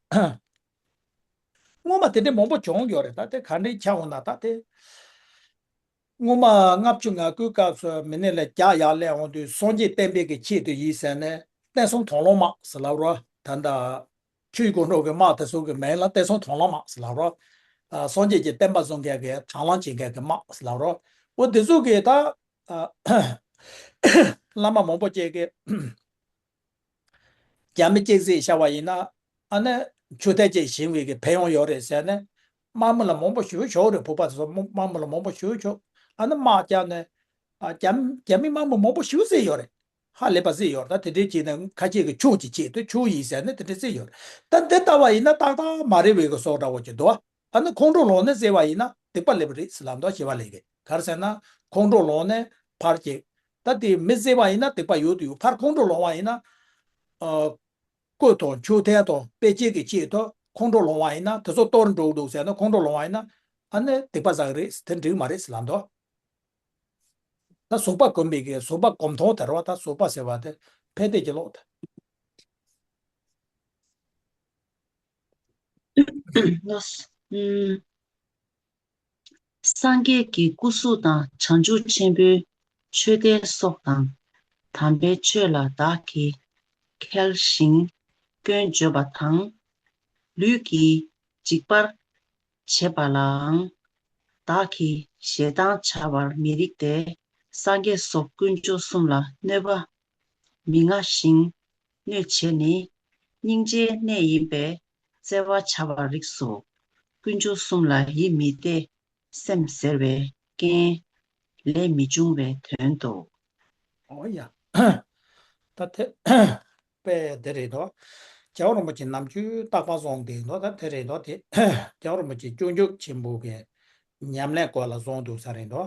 སྔོན་མ་དེ་འདྲས་མང་པོ་བྱུང་ཡོད་རེད། ད་དེ་ག་འདྲས་ཆགས་འོང་ན་ད་དེ། སྔོན་མ་ལྔ་བཅུ་ང་དགུའི་སྐབས་སུ་མི་ནི་ལ་རྒྱ་ཡར་སླེབས་འོང་དུས་སངས་རྒྱས་བསྟན་པའི་གི་ཆེད་དུ་ཡིན་ཟེར་ནས་བསྟན་སྲུང་དང་བླངས་དམག་ཟེར་ལབ་རོ། ད་ལྟ་ཆོས་དགོན་གྲོགས་ཀྱི་དམག་དེ་ཚོ་གི་མིང་ལ་བསྟན་སྲུང་དང་བླངས་དམག་ཟེར་ལབ་རོ། ཨ་སངས་རྒྱས་ཀྱི་བསྟན་པ་བཟུང་མཁན་གྱི་དང་བླངས་བྱེད་མཁན་གྱི་དམག་ཟེར་ལབ་རོ། འོ་དེ་ཚོ་གིས་ད་ཨ་བླ་མ་མང་པོ་ཅིག་གིས་རྒྱ་མི་གཅིག་བསད་བཞག་པ་ཡིན་ན། ཨ་ནི་མཆོད་རྟེན་གཅིག་བཞེངས་པའི་གི་ཕན་ཡོན་ཡོད་རེད་ཟེར་ནས་དམག་མི་ལ་མང་པོ་ཞེ་པོ་ཞོག་རེད། བོད་པ་དེ་ཚོ་དམག་མི་ལ་མང་པོ་ཞེ་པོ་ཞོག་ཨ་ནི་དམག་བརྒྱབ་ནས་ཨ་རྒྱ་རྒྱ་མི་དམག་མི་མང་པོ་ཞེ་པོ་བསད་ཡོད་རེད། ཧ་ལས་པ་བསད་ཡོད་རེད། ད་དེ་འདྲའི་བྱས་ནས་ཁ་ཆེ་གི་ཕྱུག་ཅིག་བྱས་དུས་ཕྱུག་ཡིན་ཟེར་ནས་དེ་འདྲ་བསད་ཡོད་རེད། ད་འདི་ལྟ་བ་ཡིན་ན་ཏག་ཏག་མ་རེད་པའི་གི་བཟོ་འདྲ་བོ་ཅིག་འདུག་ཨ་ནི་ཁོང་ཁྲོ་ལངས་ནས་བསད་པ་ཡིན་ན་སྡིག་པ་སླེབས་པ་རེད་ཟེར་ལབ་འདུག་ཞི་བ་ལྷས་ཀྱིས། ག་རེ་ཟེར་ན་ཁོང་ཁྲོ་ལངས་ནས་ཕར་གྱི། ད་དེ་མི་བསད་པ་ཡིན་ན་སྡིག་པ་ཡོད་དུ་ཡོད། ཕར་ཁོང་ཁྲོ་ལངས་པ་ཡིན་ན། ཨ། སྐུ་དང་མཆོད་རྟེན་དང་དཔེ་ཆའི་གི་ཆེད་དུ་ཁོང་ཁྲོ་ལངས་པ་ཡིན་ན་དེ་ཚོ་གཏོར་འགྲོ་འདུག་ཟེར་ན་ཁོང་ཁྲོ་ལངས་པ་ཡིན་ན་ཨ་ནི་སྡིག་པ་བསགས་རེད། དེ་འགྲིག་མ་རེད་ཟེར་ལབ་འདུག་ད་བཟོད་པ་སྒོམ་པའི་གི་བཟོད་པ་སྒོམ་སྟངས་དེ་རེད་པ། ད་བཟོད་པ་ཟེར་བ་དེ་ཕན་བདེ་གི་ལོག་ད། ལགས་སོ། ཨུམ། སངས་རྒྱས་ཀྱི་སྐུ་གཟུགས་དང་བྱང་ཆུབ་ཆེན་པོའི་མཆོད་རྟེན་སོགས་དང་། དམ་པའི་ཆོས་ལ་བདག་གིས་འཁྱལ་ཞིང་སྐྱོན་བརྗོད་པ་དང་། ལུས་ཀྱི་འཇིགས་པར་བྱེད་པ་ལའང་བདག་གིས་ཞེ་སྡང་བྱ་བར་མི་རིགས་ཏེ། སངས་རྒྱས་སོགས་དཀོན་མཆོག་གསུམ་ལ་གནོད་པ་མི་མངའ་ཞིང་གནོད་བྱེད་ནི་སྙིང་རྗེའི་གནས་ཡིན་པས་བརྩེ་བར་བྱ་བར་རིགས་སོ། དཀོན་མཆོག་གསུམ་ལ་ཡིད་མི་གཏད་སེམས་ཟེར་བའི་རྐྱེན་ལས་མི་འབྱུང་བའི་དོན་ཏོ། ཨོ་ཡ། ད་དེ་དཔེ་དེ་རེད་དོ། རྒྱལ་བ་རིན་པོ་ཆེ་ནམ་རྒྱུན་རྟག་པར་གསུང་དེ་དོ། ད་དེ་རེད་དོ། དེ་རྒྱལ་བ་རིན་པོ་ཆེ་སྤྱོད་འཇུག་ཆེན་པོ་གི་ཉམས་ལེན་སྐོར་ལ་གསུང་འདུག་ས་རེད་དོ།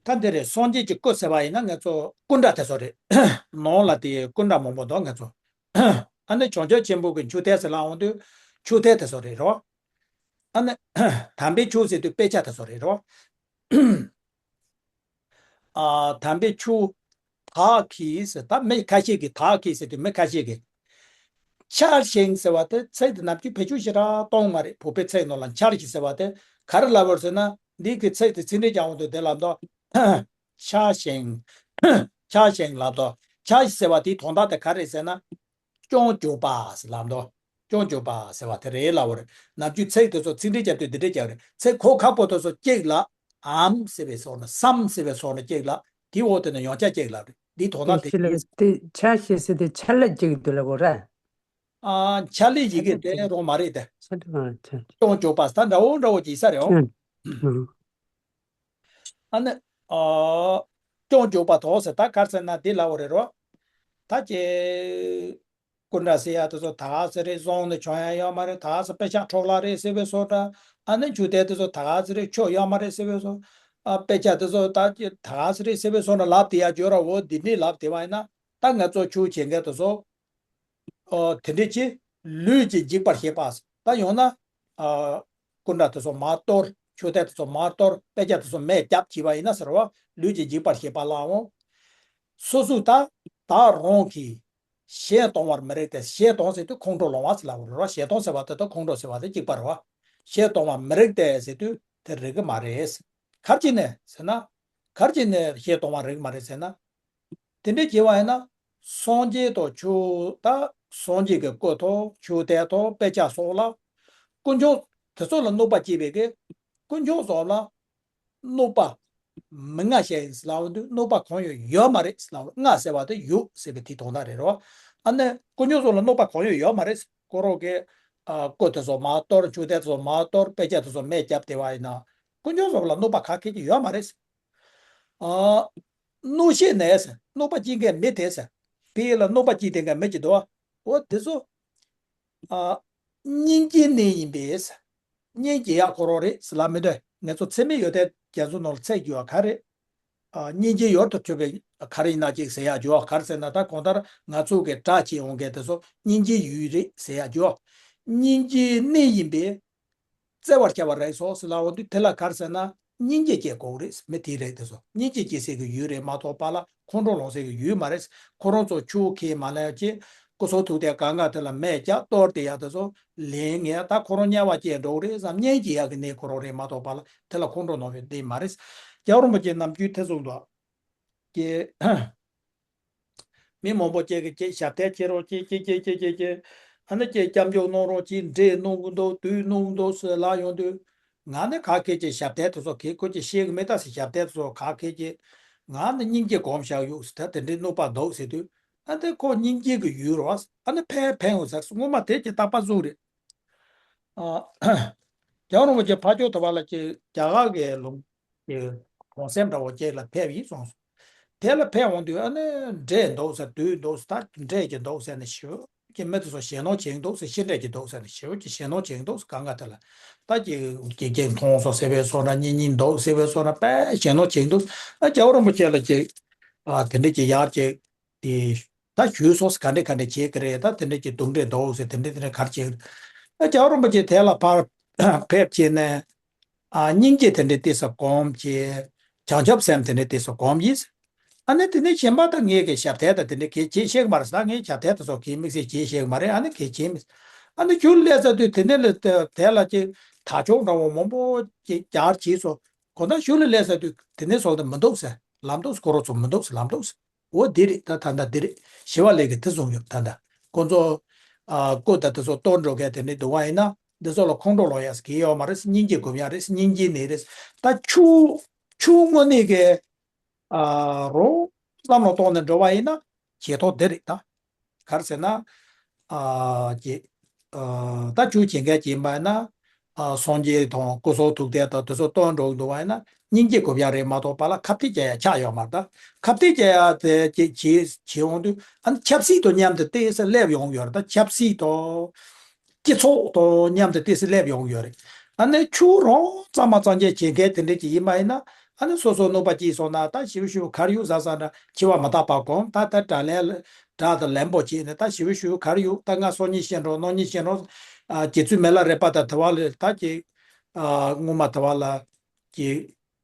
ད་འདི་རེད། སངས་རྒྱས་ཀྱི་སྐུ་ཟེར་བ་ཡིན་ན་ང་ཚོ་སྐུ་འདྲ་དེ་ཚོ་རེད། ནང་ལ་དེ་སྐུ་འདྲ་མང་པོ་འདུག་ང་ཚོ། ཨ་ནི་བྱང་ཆུབ་ཆེན་པོ་གི་མཆོད་རྟེན་ཟེར་ལབ་འོང་དུས་མཆོད་རྟེན་དེ་ཚོ་རེད་རོ། ཨ་ནི་དམ་པའི་ཆོས་ཟེར་དུས་དཔེ་ཆ་དེ་ཚོ་རེད་རོ། ཨ། དམ་པའི་ཆོས་དག་གིས་ཟེར། ད་མི་ཁ་ཤས་ཀྱིས་དག་གིས་ཟེར་དུས་མི་ཁ་ཤས་ཀྱིས། ཆར་ཞིང་ཟེར་བ་དེ་ཚིག་དེ་ནམ་རྒྱུན་བེད་སྤྱོད་ཞེ་དྲག་གཏོང་མ་རེད། བོད་པའི་ཚིག་ནང་ལ་ཆར་ཞིང་ཟེར་བ་དེ་ག་རེ་ལབ་པ་རེད་ཟེར་ན། འདི་གི་ཚིག་དེ་ཚིག་འགྲེལ་རྒྱག་འོང་དུས་དེ་ལབ་འདུག་ཆར་ཞིང་། ཆར་ཞིང་ལབ་འདུག་ཆར་ཞིང་ཟེར་བ་དེའི་དོན་དག་དེ་ག་རེ་ཟེར་ན། སྐྱོན་བརྗོད་པ་ཟེར་ལབ་འདུག་སྐྱོན་བརྗོད་པ་ཟེར་བ་དེ་རེད་ལབ་པ་རེད། ནམ་རྒྱུན་ཚིག་དེ་ཚོ་ཚིག་འགྲེལ་རྒྱབ་དུས་འདི་འདྲས་རྒྱབ་རེད། ཚིག་གོ་ཁག་པོ་དེ་ཚོ་གཅིག་ལ། འམ་ཟེར་བའི་སོགས་ནས་སམ་ཟེར་བའི་སོགས་ནས་གཅིག་ལ། དེའི་འོག་དེ་ནས་ཡང་བསྐྱར་གཅིག་ལ་རེད། འདིའི་དོན་དག་དེ་ཕྱི་ལ་གཅིག་དེ་ཆ་ཤས་ཟེར་དེ་ཆ་ལ་གཅིག་འདུག་ལ་གོ་ར། ཨ། ཆ་ལི་ཡི་གེ་དེ་རོ་མ་རེད་དེ། ཆ་ལི་ཨ་ཆ་ལི། སྐྱོན་བརྗོད་པ་ད་འདྲ་བོ་འདྲ་བོ་ཅིག་ས་རེད་འོ། ཆ་ལི། ཨ་ནི། ཨ། སྐྱོན་བརྗོད་པ་དོགས་ཟེར་ད་གར་ཟེར་ན་འདི་ལ་འོ་རེད་རོ། ད་ཀྱེ། སྐུ་འདྲ་ཟེར་ཡ་དེ་ཚོ་ད་ག་ཟེ་རེད། བཟུང་ནས་བྱུང་ཡ་ཡོད་མ་རེད། ད་ག་ཟེ་དཔེ་ཆ་འཕྲོ་བརླག་རེད་ཟེར་བའི་བཟོ་འདྲ། ཨ་ནི་མཆོད་རྟེན་དེ་ཚོ་ད་ག་ཟེ་རེད། ཆོས་ཡོད་མ་རེད་ཟེར་བའི་བཟོ། ཨ། དཔེ་ཆ་དེ་ཚོ་ད་ད་ག་ཟེ་རེད་ཟེར་བའི་བཟོ་འདྲ་ལབ་དེ་ཡ་བརྗོད་ར་འོ་འདི་འདྲས་ལབ་དེ་བ་ཡིན་ན། ད་ང་ཚོ་ཆོས་བྱེད་མཁན་དེ་ཚོ། ཨོ། དེ་འདྲས་ཀྱི་ལུས་ཀྱི་འཇིགས་པར་བྱེད་པ། ད་ཡང་ན། ཨ། སྐུ་འདྲ་དེ་ཚོ་མར་གཏོར། མཆོད་རྟེན་དེ་ཚོ་མར་གཏོར། དཔེ་ཆ་དེ་ཚོ་མེ་བརྒྱབ་བྱས་པ་ཡིན་ན་ཟེར་བ། ལུས་ཀྱི་འཇིགས་པར་བྱེད་པ་ལའང་། སོ་སོ་ད་བདག་རང་གིས་གཞན་གཏོང་བར་མི་རིགས་ཏེ། གཞན་གཏོང་ཟེར་དུས་ཁོང་ཁྲོ་ལངས་པ་ཟེར་ལབ་རེད་བ། གཞན་གཏོང་ཟེར་བ་དེ་དང་ཁོང་ཁྲོ་ཟེར་བ་དེ་གཅིག་པ་རེད་བ། གཞན་གཏོང་བར་མི་རིགས་ཏེ་ཟེར་དུས་དེ་རིགས་ཀྱི་མ་རེད། ག་རེ་བྱས་ནས་ཟེར་ན། ག་རེ་བྱས་ནས་གཞན་གཏོང་བར་རིགས་མ་རེད་ཟེར་ན། དེ་འདྲས་བྱས་པ་ཡིན་ན། སངས་རྒྱས་དང་ཆོས་ད་སངས་རྒྱས་ཀྱི་སྐུ་དང་མཆོད་རྟེན་དང་དཔེ་ཆ་སོགས་ལ། དཀོན་མཆོག་དེ་ཚོ་ལ་གནོད་པ་སྐྱེལ་བའི་གི། དཀོན་མཆོག་སོགས་ལ་གནོད་པ་མི་མངའ་ཞིང་ལབ་དུས་གནོད་པ་གང་ཡང་ཡོད་མ་རེད་ལབ། མངའ་ཟེར་བ་དེ་ཡོད་ཟེར་བའི་དེའི་དོན་དག་རེད་རོ། ཨ་ནི་དཀོན་མཆོག་སོགས་ལ་གནོད་པ་གང་ཡང་ཡོད་མ་རེད། ཁོ་རང་གི། ཨ། སྐུ་དེ་ཚོ་མར་གཏོར། མཆོད་རྟེན་དེ་ཚོ་མར་གཏོར། དཔེ་ཆ་དེ་ཚོ་མེ་བརྒྱབ་དེ་བ་ཡིན་ན། དཀོན་མཆོག་སོགས་ལ་གནོད་པ་ག་གེ་ཅིག་ཡོད་མ་རེད། ཨ། གནོད་བྱེད་ནས་ཟེར། གནོད་པ་སྐྱེལ་མཁན་མི་དེ་ཟེར། དེ་ལ་གནོད་པ་སྐྱེལ་དེ་མཁན་མི་ཅིག་འདུག་བ། འོ་དེ་ཚོ། ཨ། སྙིང་རྗེའི་གནས་ཡིན་པས་ཟེར། སྙིང་རྗེ་ཡག་ཁོ་རང་རེད་ཟེར་ལབ་མི་འདོད། ང་ཚོ་ཚད་མེད་ཡོན་ཏན་རྒྱ་མཚོ་ནང་ལ་ཚད་རྒྱུ་བ་ག་རེད། ཨ། སྙིང་རྗེ་ཡོད་དུ་གྱུར་པའི་ག་རེ་ཡིན་ན་ཅིག་ཟེར་ཡག་རྒྱུ་བ། ག་རེ་ཟེར་ན་ད་གང་ལྟར་ང་ཚོ་གི་དགྲ་བྱེད་འོང་མཁན་དེ་ཚོ་སྙིང་རྗེ་ཡུལ་རེད་ཟེར་ཡག་རྒྱུ་བ། སྙིང་རྗེའི་གནས་ཡིན་པས། བརྩེ་བར་བྱ་བར་རིགས་སོ་ཟེར་ལབ་འོང་དུས་དེ་ལ་ག་རེ་ཟེར་ན། སྙིང་རྗེ་སྐྱེ་དགོས་རེད། མི་དེ་རེད་དེ་ཚོ། སྙིང་རྗེ་སྐྱེ་སའི་གི་ཡུལ་རེད་མ་གཏོགས་པ་ལ་ཁོང་ཁྲོ་ལངས་སའི་གི་ཡུལ་མ་རེད། ཁོ་རང་ཚོ་ཆོས་ཁས་མ་ལེན་ཅེས། སྐུ་གསུང་ཐུགས་རྟེན་གང་ག་དེ་ལ་མེ་བརྒྱབ་གཏོར་དེ་ཡག་དེ་ཚོ་ལེན་ངེས། ད་ཁོ་རང་དམྱལ་བ་སྐྱེ་འགྲོ་གི་རེད་བསམ། སྙིང་རྗེ་ཡག་གི་གནས་ཁོ་རང་རེད་མ་གཏོགས་པ་ལ་དེ་ལ་ཁོང་ཁྲོ་ལངས་པའི་གནས་མ་རེད། རྒྱལ་བ་རིན་པོ་ཆེ་ནམ་རྒྱུན་དེ་གསུངས་འདུག་གི། མི་མང་པོ་ཅིག་གིས་ཅིག་ཞབས་བརྟན་བྱེད་རོགས་ཅིག་ཅིག་ཅིག་ཅིག་ཅིག་ཅིག་ཨ་ནི་ཅིག་སྐྱབས་འཇུག་གནང་རོགས་ཅིག་འདྲེ་གནོན་གི་འདུག་དུག་གནོན་གི་འདུག་ཟེར་ལབ་ཡོང་དུས། ང་ནི་ག་གེ་ཅིག་ཞབས་བརྟན་དེ་ཚོ་གིས་ཁོ་ཅིག་ཤེས་གི་མེད་ད་ཟེར། ཞབས་བརྟན་དེ་ཚོ་ག་གེ་ཅིག་ང་ནི་སྙིང་རྗེ་སྒོམ་བཞག་ཡོད་ཟེར། ད་དེ་འདྲའི་གནོད་པ་འདུག་ཟེར་དུས། ཨ་དེ་ཁོ་སྙིང་རྗེ་གི་ཡུལ་རེད་བ། ཨ་ནི་ཕན་ཕན་ཡོང་ཟེར། སྔོན་མ་དེ་ཅིག་རྟག་པར་བཟུང་རེད། ཨ། རྒྱལ་བ་རིན་པོ་ཆེ་ཕར་ཕྱོགས་དེ་བ་ལ་ཅིག་རྒྱ་གར་གི་ལུང་གི་གུང་སེང་འདྲ་བོ་ཅིག་ལ་ཕེབས་ཡིན་གསུངས་སོང་། དེ་ལ་ཕེབས་འོང་དུས་ཨ་ནི་འདྲེ་འདུག་ཟེར། དུག་འདུག་ཟེར། ད་འདྲེ་ཅིག་འདུག་ཟེར་ནས་ཞེ་པོ་ཅིག་མི་དེ་ཚོ་ཞེད་སྣང་བྱེད་ཀྱི་འདུག་ཟེར། ཤི་འདྲེ་ཅིག་འདུག་ཟེར་ནས་ཞེ་པོ་ཅིག་ཞེད་སྣང་བྱེད་ཀྱི་འདུག་ཟེར། གང་ག་དེ་ལ་ད་ཅིག་ཀྱེ་ཀྱེ་མཐོང་སོང་ཟེར་བའི་བཟོ་འདྲ། གཉིད་གཉིད་འདུག་ཟེར་བའི་བཟོ་འདྲ། དཔེ་ཞེད་སྣང་བྱེད་ཀྱི་འདུག་ཨ་རྒྱལ་བ་རིན་པོ་ཆེ་ལ་ཅིག་ཨ་དེ་འདྲ་ཅིག་ཡར་ཅིག་དེ་ད་ཞུས་སོང་ཟེར། ག་འདྲ་ག་འདྲ་བྱེད་ཀྱི་རེད། ད་དེ་འདྲ་ཅིག་དུག་འདྲེ་འདུག་ཟེར། དེ་འདྲ་དེ་འདྲ་ག་རེ་བྱེད་ཀྱི་རེད། ཨ་རྒྱལ་བ་རིན་པོ་ཆེ་དེ་ལ་ཕར་ཕེབས་བྱས་ནས། ཨ་སྙིང་རྗེ་དེ་འདྲ་ཏོག་ཙམ་སྒོམ་བྱས། བྱང་ཆུབ་སེམས་དེ་འདྲ་ཏོག་ཙམ་སྒོམ་ཡིན། ཨ་ནི་དེ་ནས་གཞན་པ་ད་ངས་གི་ཞབས་བརྟན་ད་དེ་འདྲ་གལ་ཆེ་ཤེས་ཀྱི་མ་རེད་ཟེར། ད་ངས་ཞབས་བརྟན་དེ་ཚོ་གི་དམིགས་བསལ་གལ་ཤེས་ཀྱི་མ་རེད། ཨ་ནི་གལ་ཆེ་མི། ཨ་ནི་ཞུ་ལས་ས་དུས་དེ་འདྲ་ལ་དེ་ལ་ཅིག་ཐག་ཆོད་འདྲ་བོ་མང་པོ་ཅིག་རྒྱག་བྱས་སོང་། གོ་ད་ཞུ་ལས་ལས་ས་དུས་དེ་འདྲ་སོང་དེ་མི་འདུག་ཟེར་ལབ་འདུག་ཟེར། ཁོ་རང་ཚོ་མི་འདུག་ཟེར་ལབ་འདུག་ཟེར། འོ་འདི་རེད། ད་ད་ལྟ་འདི་རེད། ཞི་བ་ལྷས་ཀྱིས་དེ་གསུངས་ཡོད། ད་ལྟ་ཁོང་ཚོ་ཨ་སྐུ་དང་དེ་ཚོ་གཏོར་འགྲོ་མཁན་དེ་འདྲ་འདུག་པ་ཡིན་ན། འདི་ཚོ་ལ་ཁོང་ཁྲོ་ལངས་ཡག་གི་ཡོད་མ་རེད། སྙིང་རྗེ་སྒོམ་ཡག་རེད། སྙིང་རྗེའི་གནས་རེད། ད་ཆོས་ཆོས་དངོས་གནས་ཀྱི་ཨ་རང་བསམ་བློ་གཏོང་ནས་འགྲོ་བ་ཡིན་ན་བྱེད་ཐབས་འདི་རེད་ད། ག་རེ་ཟེར་ན། ཨ་ཀྱེ། ཨ་ད་ཆོས་བྱེད་མཁན་ཅིག་ཡིན་པ་ཡིན་ན། ཨ་སངས་རྒྱས་དང་སྐུ་གསུང་ཐུགས་རྟེན་དང་དེ་ཚོ་གཏོར་འགྲོ་གི་འདུག་པ་ཡིན་ན། སྙིང་རྗེ་སྒོམ་ཡག་རེད་མ་གཏོགས་པ་ལ་ཁ་གཏད་བཅག་ཡག་ཆགས་ཡོད་མ་རེད་ད། ཁ་གཏད་བཅག་ཡག་དེ་ཅིག་བྱེད་བྱེད་འོང་དུས། ཨ་ནི་ཆབ་སྲིད་དང་མཉམ་དུ་ཏོག་ཙམ་སླེབས་ཡོང་གི་ཡོད་རེད་ད། ཆབ་སྲིད་དང་། སྤྱི་ཚོགས་དང་མཉམ་དུ་ཏོག་ཙམ་སླེབས་ཡོང་གི་ཡོད་རེད། ཨ་ནི་ཆོས་རང་གཙང་མ་གཙང་རྐྱང་བྱེད་མཁན་དེ་འདྲ་ཅིག་ཡིན་པ་ཡིན་ན། ཨ་ནི་སོ་སོ་གནོད་པ་སྐྱེས་སོང་ན་ད་ཞིབ་ཞིབ་གར་ཡོད་ཟ་ཟ་འདྲ་འཆི་བ་མི་རྟག་པ་གོམས་ད་ད་དགྲ་ལན་དགྲ་དང་ལན་པོ་བྱས་ནས་ད་ཞིབ་ཞིབ་གར་ཡོད་ད་ང་སང་ཉིན་ཤི་འགྲོ་གནངས་ཉིན་ཤི་འགྲོ། ཨ་རྗེ་བཙུན་མི་ལ་རས་པ་དང་དེ་བ་ལས་ད་ཀྱི་ཨ་སྔོན་མ་དེ་བ་ལ་ཀྱི་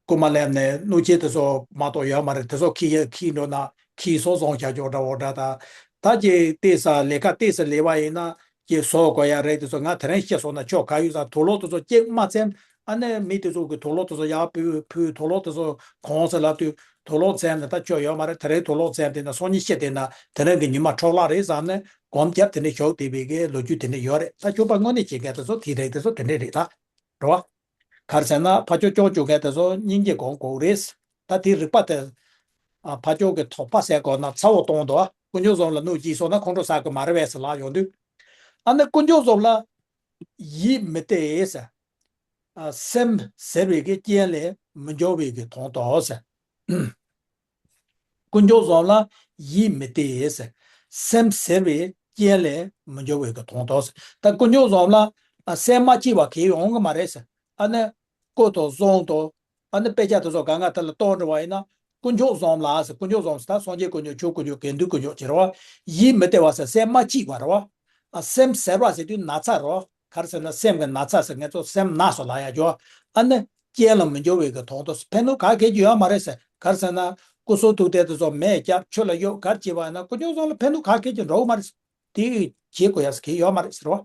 རྐུན་མ་ལེན་ནས་གནོད་བྱེད་དེ་ཚོ་མ་གཏོགས་ཡོད་མ་རེད། དེ་ཚོ་ཁྱི་ཡ་ཁྱི་འགྲོ་ན་ཁྱི་སོ་བཟུང་བྱ་ཆོག་འདྲ་འོ་འདྲ་ད་ད་ཀྱི་ལྟས་ས་ལས་ཀ་ལྟས་ས་ལས་བ་ཡིན་ན། ཀྱི་བཟོ་དགོས་ཡ་རེད། དེ་ཚོ་ང་དེ་རིང་ཤི་སོང་ན་ཆོ་ག་ཡོད་ས་དུག་ལོག་དེ་ཚོ་གཅིག་མ་ཚེམ། ཨ་ནི་མི་དེ་ཚོ་གི་དུག་ལོག་དེ་ཚོ་ཡར་ཕུལ་ཕུལ་དུག་ལོག་དེ་ཚོ་གོང་ས་ལ་དུས་དུག་ལོག་ཚེམ་ནས་ད་ཆོ་ཡོད་མ་རེད། དེ་རིང་དུག་ལོག་ཚེམ་དེ་ན་སང་ཉིན་ཤི་དེ་ན་དེ་རིང་གི་ཉི་མ་འཕྲོ་བརླག་རེད་བསམ་ནས་སྒོམ་རྒྱབ་དེ་ནས་ཞོག་དེ་བའི་གི་ལོ་རྒྱུས་དེ་འདྲ་ཡོད་རེད། ད་སྤྱོད་པ་དངོས་གནས་བྱེད་མཁན་དེ་ཚོ་དེ་རེད། དེ་ཚོ་དེ་འདྲ་རེད་ད། རེད་བ། ག་རེ་ཟེར་ན་ཕ་ཆོས་སྐྱོང་བཅུག་མཁན་དེ་ཚོ་སྙིང་རྗེ་སྒོམ་དགོས་རེད། ད་དེ་རིག་པ་དེ། ཨ་ཕ་ཆོས་ཀྱི་དོགས་པ་ཟེར་དགོས་ན་ཚ་བོ་གཏོང་འདུག་དཀོན་མཆོག་གསུམ་ལ་གནོད་སྐྱེལ་སོང་ན་ཁོང་ཁྲོ་ཟ་དགོས་མ་རེད་པས་ཟེར་ལབ་ཡོང་དུས། ཨ་ནི་དཀོན་མཆོག་གསུམ་ལ་ཡིད་མི་གཏད་ཟེར། ཨ་སེམས་ཟེར་བའི་གི་རྐྱེན་ལས་མི་འབྱུང་བའི་གི་དོན་དུ་ཟེར། དཀོན་མཆོག་གསུམ་ལ་ཡིད་མི་གཏད་ཟེར། སེམས་ཟེར་བའི་རྐྱེན་ལས་མི་འབྱུང་བའི་གི་དོན་དུ་ཟེར། ད་དཀོན་མཆོག་གསུམ་ལ་ཨ་སེམས་མ་སྐྱིད་པ་གང་ཡོང་གི་མ་རེད་ཟེར། ཨ་ནི་སྐུ་དང་གསུང་དང་། ཨ་ནི་དཔེ་ཆ་དེ་ཚོ་གང་ག་དེ་ལ་གཏོང་འགྲོ་བ་ཡིན་ན། དཀོན་མཆོག་གསུམ་ལ་ཟེར། དཀོན་མཆོག་གསུམ་ཟེར་ད་སངས་རྒྱས་དཀོན་མཆོག་ཆོས་དཀོན་མཆོག་དགེ་འདུན་དཀོན་མཆོག་ཅེས་རེད་བ། ཡིད་མི་བདེ་བ་ཟེར་སེམས་མ་སྐྱིད་པ་རེད་བ། ཨ་སེམས་ཟེར་བ་ཟེར་དུས་ན་ཚ་རེད་བ། ག་རེ་ཟེར་ན་སེམས་ཀྱི་ན་ཚ་ཟེར་ངེད་ཚོ་སེམས་ན་སོ་ལ་ཡ་འཇོ། ཨ་ནི་རྐྱེན་ལ་མི་འབྱུང་བའི་གི་དོན་དུ་ཕན་ཐོགས་ག་གེ་ཅི་ཡོད་མ་རེད་ཟེར། ག་རེ་ཟེར་ན་སྐུ་གསུང་ཐུགས་རྟེན་དེ་ཚོ་མེ་རྒྱབ་ཆུ་ལ་གཡུག་ག་རེ་བྱེད་པ་ཡིན་ན་དཀོན་མཆོག་གསུམ་ལ་ཕན་ཐོགས་ག་གེ་ཅི་འགྲོ་གི་མ་རེད། དེ་བྱེད་དགོས་ཡ་ཟེར་གི་ཡོད་མ་རེད་ཟེར་བ།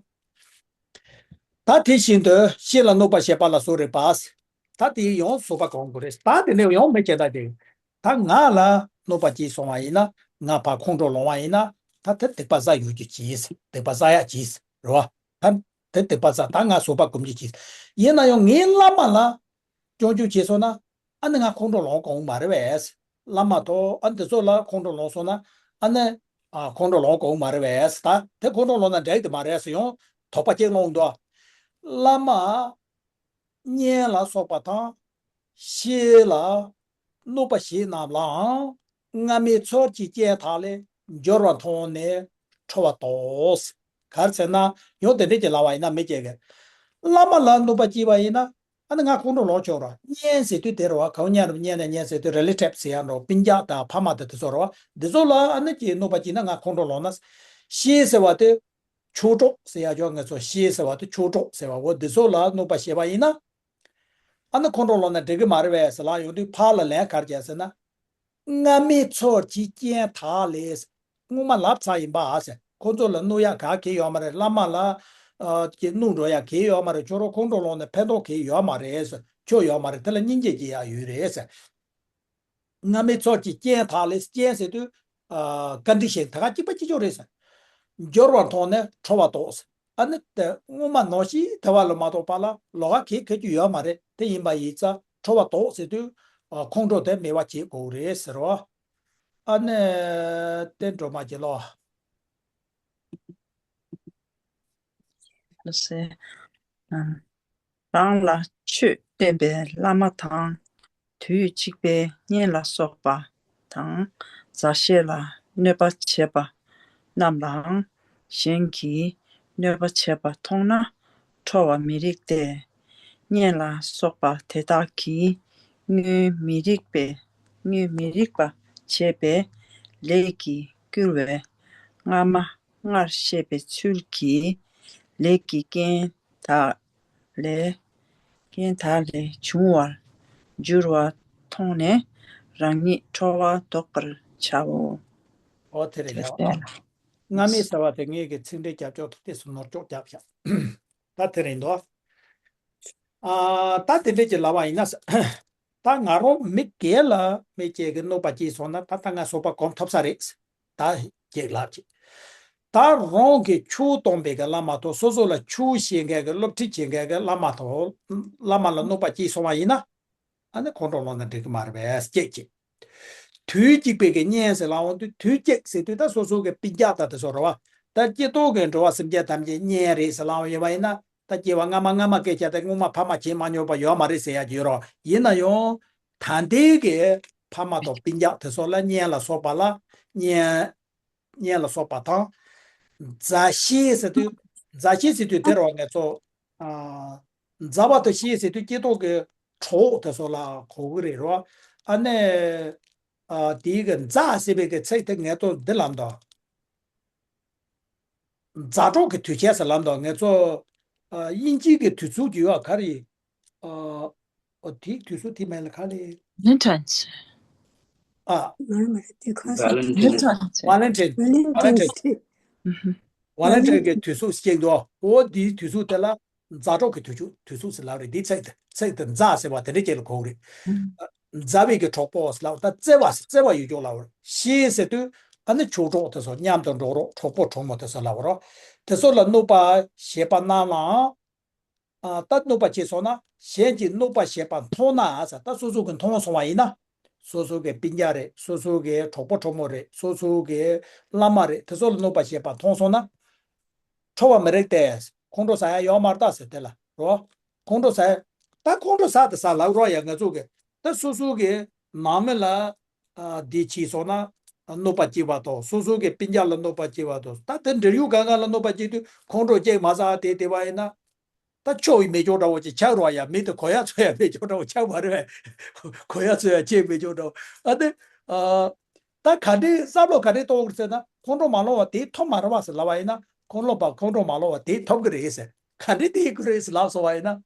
ད་དེ་བཞིན་དུ་ཤི་ལ་གནོད་པ་བྱེད་པ་ལ་སོགས་རིགས་པ། ད་དེ་ཡང་བཟོད་པ་གང་དགོས་རེད། ད་དེ་ནས་ཡང་མི་སྐྱེ་ད་དེ། ད་ང་ལ་གནོད་པ་སྐྱེས་སོང་བ་ཡིན་ན་ང་ཕར་ཁོང་ཁྲོ་ལངས་བ་ཡིན་ན་ད་དེ་སྡིག་པ་བསགས་ཡོད་ཀྱི་ཅིས་སྡིག་པ་བསགས་ཡ་ཅིས་རེད་བ། ད་དེ་སྡིག་པ་བསགས་ད་ང་བཟོད་པ་སྒོམ་གྱི་ཅིས། ཡིན་ན་ཡང་ངའི་བླ་མ་ལ་སྐྱོན་བརྗོད་བྱས་སོང་ན། ཨ་ནི་ང་ཁོང་ཁྲོ་ལངས་དགོས་མ་རེད་པས། བླ་མ་དང་ཨ་ནི་དེ་ཚོ་ལ་ཁོང་ཁྲོ་ལངས་སོང་ན་ཨ་ནི་ཨ་ཁོང་ཁྲོ་ལངས་དགོས་མ་རེད་པས། ད་དེ་ཁོང་ཁྲོ་ལངས་ན་འགྲིག་གི་མ་རེད་ཟེར་ཡང་དོགས་པ་སྐྱེ་ལོང་འདུག་བླ་མ་གཉེན་ལ་སོགས་པ་དང་། ཤི་ལ་གནོད་པ་བྱེད་རྣམས་ལའང་། སྔ་མའི་ཚུལ་གྱིས་རྐྱེན་དག་ལས་འབྱོར་བ་མཐོང་ནས་ཁྲོ་བ་དོགས། ག་རེ་ཟེར་ན་ཡང་དེ་འདྲས་ཀྱི་ལབ་པ་ཡིན་ན་མི་སྐྱེ་གི། བླ་མ་ལ་གནོད་པ་སྐྱེས་པ་ཡིན་ན། ཨ་ནི་ང་ཁོང་ཁྲོ་ལངས་ཆོག་ར། གཉེན་ཟེར་དུས་དེ་རེད་བ། གང་ཉན་རུང་གཉེན་ནས་གཉེན་ཟེར་དུས་རེ་ལི་ཊིབ་ཟེར་ཡ་འགྲོ་སྤུན་ཀྱག་དང་ཕ་མ་དང་དེ་ཚོ་རེད་བ། འདི་ཚོ་ལ་ཨ་ནི་ཀྱི་གནོད་པ་སྐྱེས་ན་ང་ཁོང་ཁྲོ་ལངས་ན། ཤི་ཟེར་བ་དེ་ཆོས་གྲོགས་ཟེར་ཡ་ཅོག་ངེད་ཚོ་ཤི་ཟེར་བ་དེ་ཆོས་གྲོགས་ཟེར་བ་འོ་འདི་ཚོ་ལ་གནོད་པ་བྱས་པ་ཡིན་ན། ཨ་ནི་ཁོང་ཁྲོ་ལངས་ན་འགྲིག་གི་མ་རེད་པས་ཟེར་ལབ་ཡོང་དུས་ཕར་ལ་ལན་ག་རེ་བརྒྱབ་ཟེར་ན། སྔ་མའི་ཚུལ་གྱིས་རྐྱེན་དག་ལས། སྔོན་མ་ལབ་ཚར་ཡིན་པ་ཨ་ཟེར། ཁོང་ཚོ་ལ་གནོད་ཡག་ག་གེ་ཡོད་མ་རེད། བླ་མ་ལ་ཨ་ཀྱི་གནོད་འགྲོ་ཡག་གེ་ཡོད་མ་རེད། ཁྱོད་རང་ཁོང་ཁྲོ་ལངས་ནས་ཕན་ཐོགས་གེ་ཡོད་མ་རེད་ཟེར། ཁྱོད་ཡོད་མ་རེད། དེ་ལ་སྙིང་རྗེ་སྐྱེ་ཡག་ཡོད་རེད་ཟེར། སྔ་མའི་ཚུལ་གྱིས་རྐྱེན་དག་ལས། རྐྱེན་ཟེར་དུས་ཨ་ཀོན་ཌི་ཤན་ད་ག་གཅིག་པ་གཅིག་ཆོག་རེད་ཟེར། འབྱོར་བ་མཐོང་ནས་ཁྲོ་བ་དོགས་ཟེར། ཨ་ནི་དེ་སྔོན་མ་ནང་བཞིན་དེ་བ་ལ་མ་གཏོགས་པ་ལ་ལོགས་ཀ་གེ་ཁེ་རྒྱུ་ཡོད་མ་རེད། དེ་ཡིན་པ་ཡིན་ཙང་ཁྲོ་བ་དོགས་ཟེར་དུས་ཨ་ཁོང་ཁྲོ་དེ་མེད་པ་བྱེད་དགོས་རེད་ཟེར་བ། ཨ་ནི་དེ་འགྲོ་མ་བྱེད་ལོ། ལགས་སེ། ཨ། རང་ལ་ཆོས་བསྟན་པའི་བླ་མ་དང་། དུས་གཅིག་པའི་གཉེན་ལ་སོགས་པ་དང་། མཛའ་བཤེས་ལ་གནོད་པ་བྱེད་པ་རྣམས་ལའང་གཞན་གྱིས་གནོད་པ་བྱེད་པ་མཐོང་ན་ཁྲོ་བ་མི་རིགས་ཏེ། གཉེན་ལ་སོགས་པ་དེ་དག་གིས་སྔོན་མི་རིགས་པའི་སྔོན་མི་རིགས་པ་བྱས་པའི་ལས་ཀྱིས་བསྐུལ་བས་སྔ་མ་སྔར་བཤད་པའི་ཚུལ་གྱིས་ལས་ཀྱི་རྐྱེན་དག་ལས། རྐྱེན་དག་ལས་བྱུང་བར་འགྱུར་བ་མཐོང་ནས་རང་ཉིད་ཁྲོ་བ་བཟློག་པར་བྱའོ། ཨོ་དེ་རེད་དེ་ཡ། ལྟར། སྔ་མའི་ཟེར་བ་དེ་ངེད་ཀྱི་ཚིག་འགྲེལ་རྒྱབ་ཕྱོགས་དང་ཏོག་ཙམ་ནོར་ཅོག་རྒྱབ་ཤག་ད་དེ་རེད་འདུག་ཨ་ད་དེ་འདྲས་ཀྱི་ལབ་པ་ཡིན་ན། ད་ང་རང་མི་སྒེར་ལ་མི་སྐྱེ་གི་གནོད་པ་སྐྱེས་སོང་ན་ད་ལྟ་ང་བཟོད་པ་སྒོམ་ཐུབ་ས་རེད། ད་ཅིག་ལབ་ཅིག་ད་རང་གི་ཆོས་སྟོན་པའི་གི་བླ་མ་དང་སོ་སོ་ལ་ཆོས་བཤད་མཁན་གི་སློབ་ཁྲིད་བྱེད་མཁན་གི་བླ་མ་དང་བླ་མ་ལ་གནོད་པ་སྐྱེས་སོང་བ་ཡིན་ན། ཨ་ནི་ཁོང་ཁྲོ་ལངས་ན་འགྲིག་གི་མ་རེད་པས་སྐྱེས་ཀྱི། དུས་གཅིག་པའི་གི་གཉེན་ཟེར་ལབ་འོང་དུས་དུས་གཅིག་ཟེར་དུས་ད་སོ་སོ་གི་སྤུན་ཀྱག་ད་དེ་ཚོ་རེད་བ། ད་སྤྱི་ཚོགས་གི་འགྲོ་བ་སེམས་ཅན་ཐམས་ཅད་གཉེན་རེད་ཟེར་ལབ་འོང་ཡོད་པ་ཡིན་ན། ད་སྐྱེ་བ་སྔ་མ་སྔ་མ་སྐད་ཆ་དེ་སྔོན་མ་ཕ་མ་བྱེད་མ་མྱོང་པ་ཡོད་མ་རེད་ཟེར་ཡ་ཅིག་ཡོད་རེད་བ། ཡིན་ན་ཡང་ད་ལྟའི་གི་ཕ་མ་དང་སྤུན་ཀྱག་དེ་ཚོ་ལ་གཉེན་ལ་སོགས་པ་ལ་གཉེན། གཉེན་ལ་སོགས་པ་དང་། མཛའ་བཤེས་ཟེར་དུས། མཛའ་བཤེས་ཟེར་དུས་དེ་རུ་ང་ཚོ། ཨ། མཛའ་བ་དང་བཤེས་ཟེར་དུས་སྐྱེ་ཐོག་གི་ གྲོགས་དེ་ཚོ་ལ་གོ་གི་རེད་རོ། ཨ་ནི། ཨ། དེའི་གི་ཛ་ཟེར་བའི་གི་ཚིག་དེ་ངས་ཏོ་འདི་ལབ་འདུག་ཛ་དྲག་གི་དུས་ཆད་ཟེར་ལབ་འདུག་ངས་ཚོ། ཨ། དབྱིན་ཇིའི་གི་དུས་ཚོད་ཀྱི་ཡོད་ག་རེ། ཨ། ཨོ་དེའི་དུས་ཚོད་དེ་མེད་ལ་ག་རེ། Valentine's། ཨ། མ་རེད་མ་རེད་དེ་ག་ཟེར། Valentine། Valentine's། Valentine། Valentine's། Valentine's། ཨུ་ཧུ། Valentine་གི་དུས་ཚོད་སྐྱེལ་འདུག་འོ་དེའི་དུས་ཚོད་དེ་ལ་ཛ་དྲག་གི་དུས་ཚོད་དུས་ཚོད་ཟེར་ལབ་རེད། དེའི་ཚིག་དེ་ཚིག་དེ་ཛ་ཟེར་བ་དེ་འདྲ་ཅིག་ལ་གོ་གི་རེད། ཨ། མཛའ་བའི་གི་གྲོགས་པོ་ཟེར་ལབ་ད་བརྩེ་བ་ཟེར་བརྩེ་བ་ཡོད་ཀྱོག་ལབ་རེད། ཤེས་ཟེར་དུས་ཨ་ནི་ཆོས་གྲོགས་དེ་ཚོ་མཉམ་དུ་འགྲོགས་རོགས་གྲོགས་པོ་གྲོགས་མོ་དེ་ཚོ་ལབ་རོགས། དེ་ཚོ་ལ་གནོད་པ་བྱེད་པ་རྣམས་ལའང་། ཨ། ད་གནོད་པ་བྱས་སོང་ན་གཞན་གྱིས་གནོད་པ་བྱེད་པ་མཐོང་ན་ཟེར། ད་སོ་སོ་གིས་མཐོང་སོང་བ་ཡིན་ན། སོ་སོ་གི་སྤུན་ཀྱག་རེད། སོ་སོ་གི་གྲོགས་པོ་གྲོགས་མོ་རེད། སོ་སོ་གི་བླ་མ་རེད། དེ་ཚོ་ལ་གནོད་པ་བྱེད་པ་མཐོང་སོང་ན། ཁྲོ་བ་མི་རིགས་ཏེ། ཁོང་ཁྲོ་ཟ་ཡ་ཡོད་མ་རེད་ད་ཟེར། དེ་ལ་རོ། ཁོང་ཁྲོ་ཟ་ཡ། ད་ཁོང་ཁྲོ་ཟ་དེ་ཟ་ལབ་རོགས་ཡ། ང་ཚོ་གི་ད་སོ་སོ་གི་ནང་མི་ལ། ཨ། འདི་བྱས་སོང་ན་གནོད་པ་སྐྱེལ་བ་དང་། སོ་སོ་གི་སྤུན་ཀྱག་ལ་གནོད་པ་སྐྱེལ་བ་དང་། ད་དེ་འབྲེལ་ཡོད་གང་ག་ལ་གནོད་པ་སྐྱེལ་དུས་ཁོང་ཁྲོ་སྐྱེལ་མ་ཟ་དེ་དེ་བ་ཡིན་ན། ད་ཆོ་ཡི་མེ་སྒྱོགས་འདྲ་བོ་ཅིག་ཆགས་རོགས་ཡ། མི་དེ་གོ་ཡ་ཚོ་ཡ་མེ་སྒྱོགས་འདྲ་བོ་ཆགས་མ་རེད། གོ་ཡ་ཚོ་ཡ་ཅེ་མེ་སྒྱོགས་འདྲ་བོ། ཨ་ནི། ཨ། ད་ག་འདྲའི་བསམ་བློ་ག་འདྲའི་གཏོང་དགོས་ཟེར་ན། ཁོང་ཁྲོ་མ་ལངས་བ་དེ་ཐོབ་མ་རེད་བ་ཟེར་ལབ་པ་ཡིན་ན། ཁོང་ལོག་པ་ཁོང་ཁྲོ་མ་ལངས་བ་དེ་ཐོབ་ཀྱི་རེད་ཟེར། ག་འདྲའི་དེ་ཡི་གི་རེད་ཟེར་ལབ་སོང་བ་ཡིན་ན།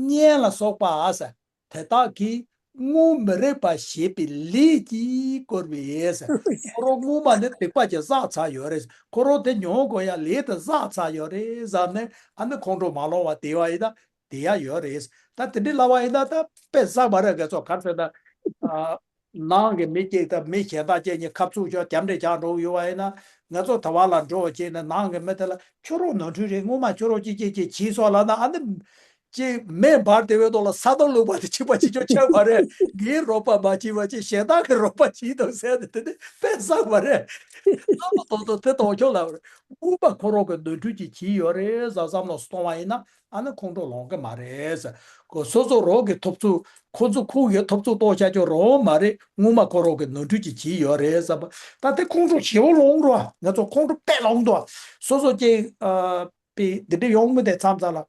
གཉེན་ལ་སོགས་པ་ཟེར། དེ་དག་གིས་སྔོན་མི་རིགས་པ་བྱེད་པའི་ལས་ཀྱིས་བསྐོར་བའི་ཟེར། ཁོ་རང་སྔོན་མ་ནི་སྡིག་པ་ཅིག་བསགས་ཚར་ཡོད་རེད། ཁོ་རང་དེ་མྱོང་དགོས་ཡ་ལས་དེ་བསགས་ཚར་ཡོད་རེད་བསམ་ནས། ཨ་ནི་ཁོང་ཁྲོ་མ་ལངས་བ་དེ་བ་ཡིན་ན་དེ་ཡ་ཡོད་རེད། ད་དེ་འདྲའི་ལབ་པ་ཡིན་ན་ད་དཔེ་བསགས་མ་རེད། ང་ཚོ་ག་རེ་ཟེར་ན། ཨ། ནང་གི་མི་གཅིག་དང་མི་གཞན་དག་བཅས་ཀྱི་ཁ་བཙུགས་ཆོག་རྒྱབ་འདྲེ་རྒྱག་འགྲོ་གི་ཡོད་པ་ཡིན་ན། ང་ཚོ་ད་བར་ལ་འགྲོ་བྱས་ནས་ནང་གི་མི་དེ་ལ་ཁྱོད་རང་ནོར་འཁྲུལ་རེད། སྔོན་མ་ཁྱོད་རང་ཅིག་ཅིག་ཅིག་བྱས་སོང་ལབ་ན། ཨ་ནི་ཅིག་མེ་འབར་དེ་བའི་ཐོག་ལ་ས་དང་བླུགས་པ་དེ་གཅིག་པ་གཅིག་རྐྱང་ཆགས་པ་རེད། ངའི་རོགས་པ་མ་བྱས་པ་ཅིག་གཞན་དག་གི་རོགས་པ་བྱས་འདུག་ཟེར་ནས་དེ་ནི་དཔེ་བསགས་པ་རེད། ལྟ་བ་ཏོག་ཏོག་དེ་གཏོང་ཆོག་ལབ་རེད། སྔོན་མ་ཁོ་རང་གི་ནོར་འཁྲུལ་ཅིག་བྱས་ཡོད་རེད་བསམ་བསམ་བློ་གཏོང་བ་ཡིན་ན། ཨ་ནི་ཁོང་ཁྲོ་ལངས་གི་མ་རེད་ཟེར། ཁོ་སོ་སོ་རང་གི་ཐོབ་ཚུལ། ཁོ་ཚོ་ཁོ་གི་ཐོབ་ཚུལ་གཏོང་བྱ་ཆོག་རང་མ་རེད། སྔོན་མ་ཁོ་རང་གི་ནོར་འཁྲུལ་ཅིག་བྱས་ཡོད་རེད་བསམ་པ། ད་དེ་ཁོང་ཁྲོ་ཞེ་པོ་ལངས་འགྲོ། ང་ཚོ་ཁོང་ཁྲོ་དཔེ་ལངས་འདུག་སོ་སོ་ཅིག་ཨ། པའི་འདི་འདྲ་ཡོང་མི་དེ་མཚམས་མཚམས་ལ།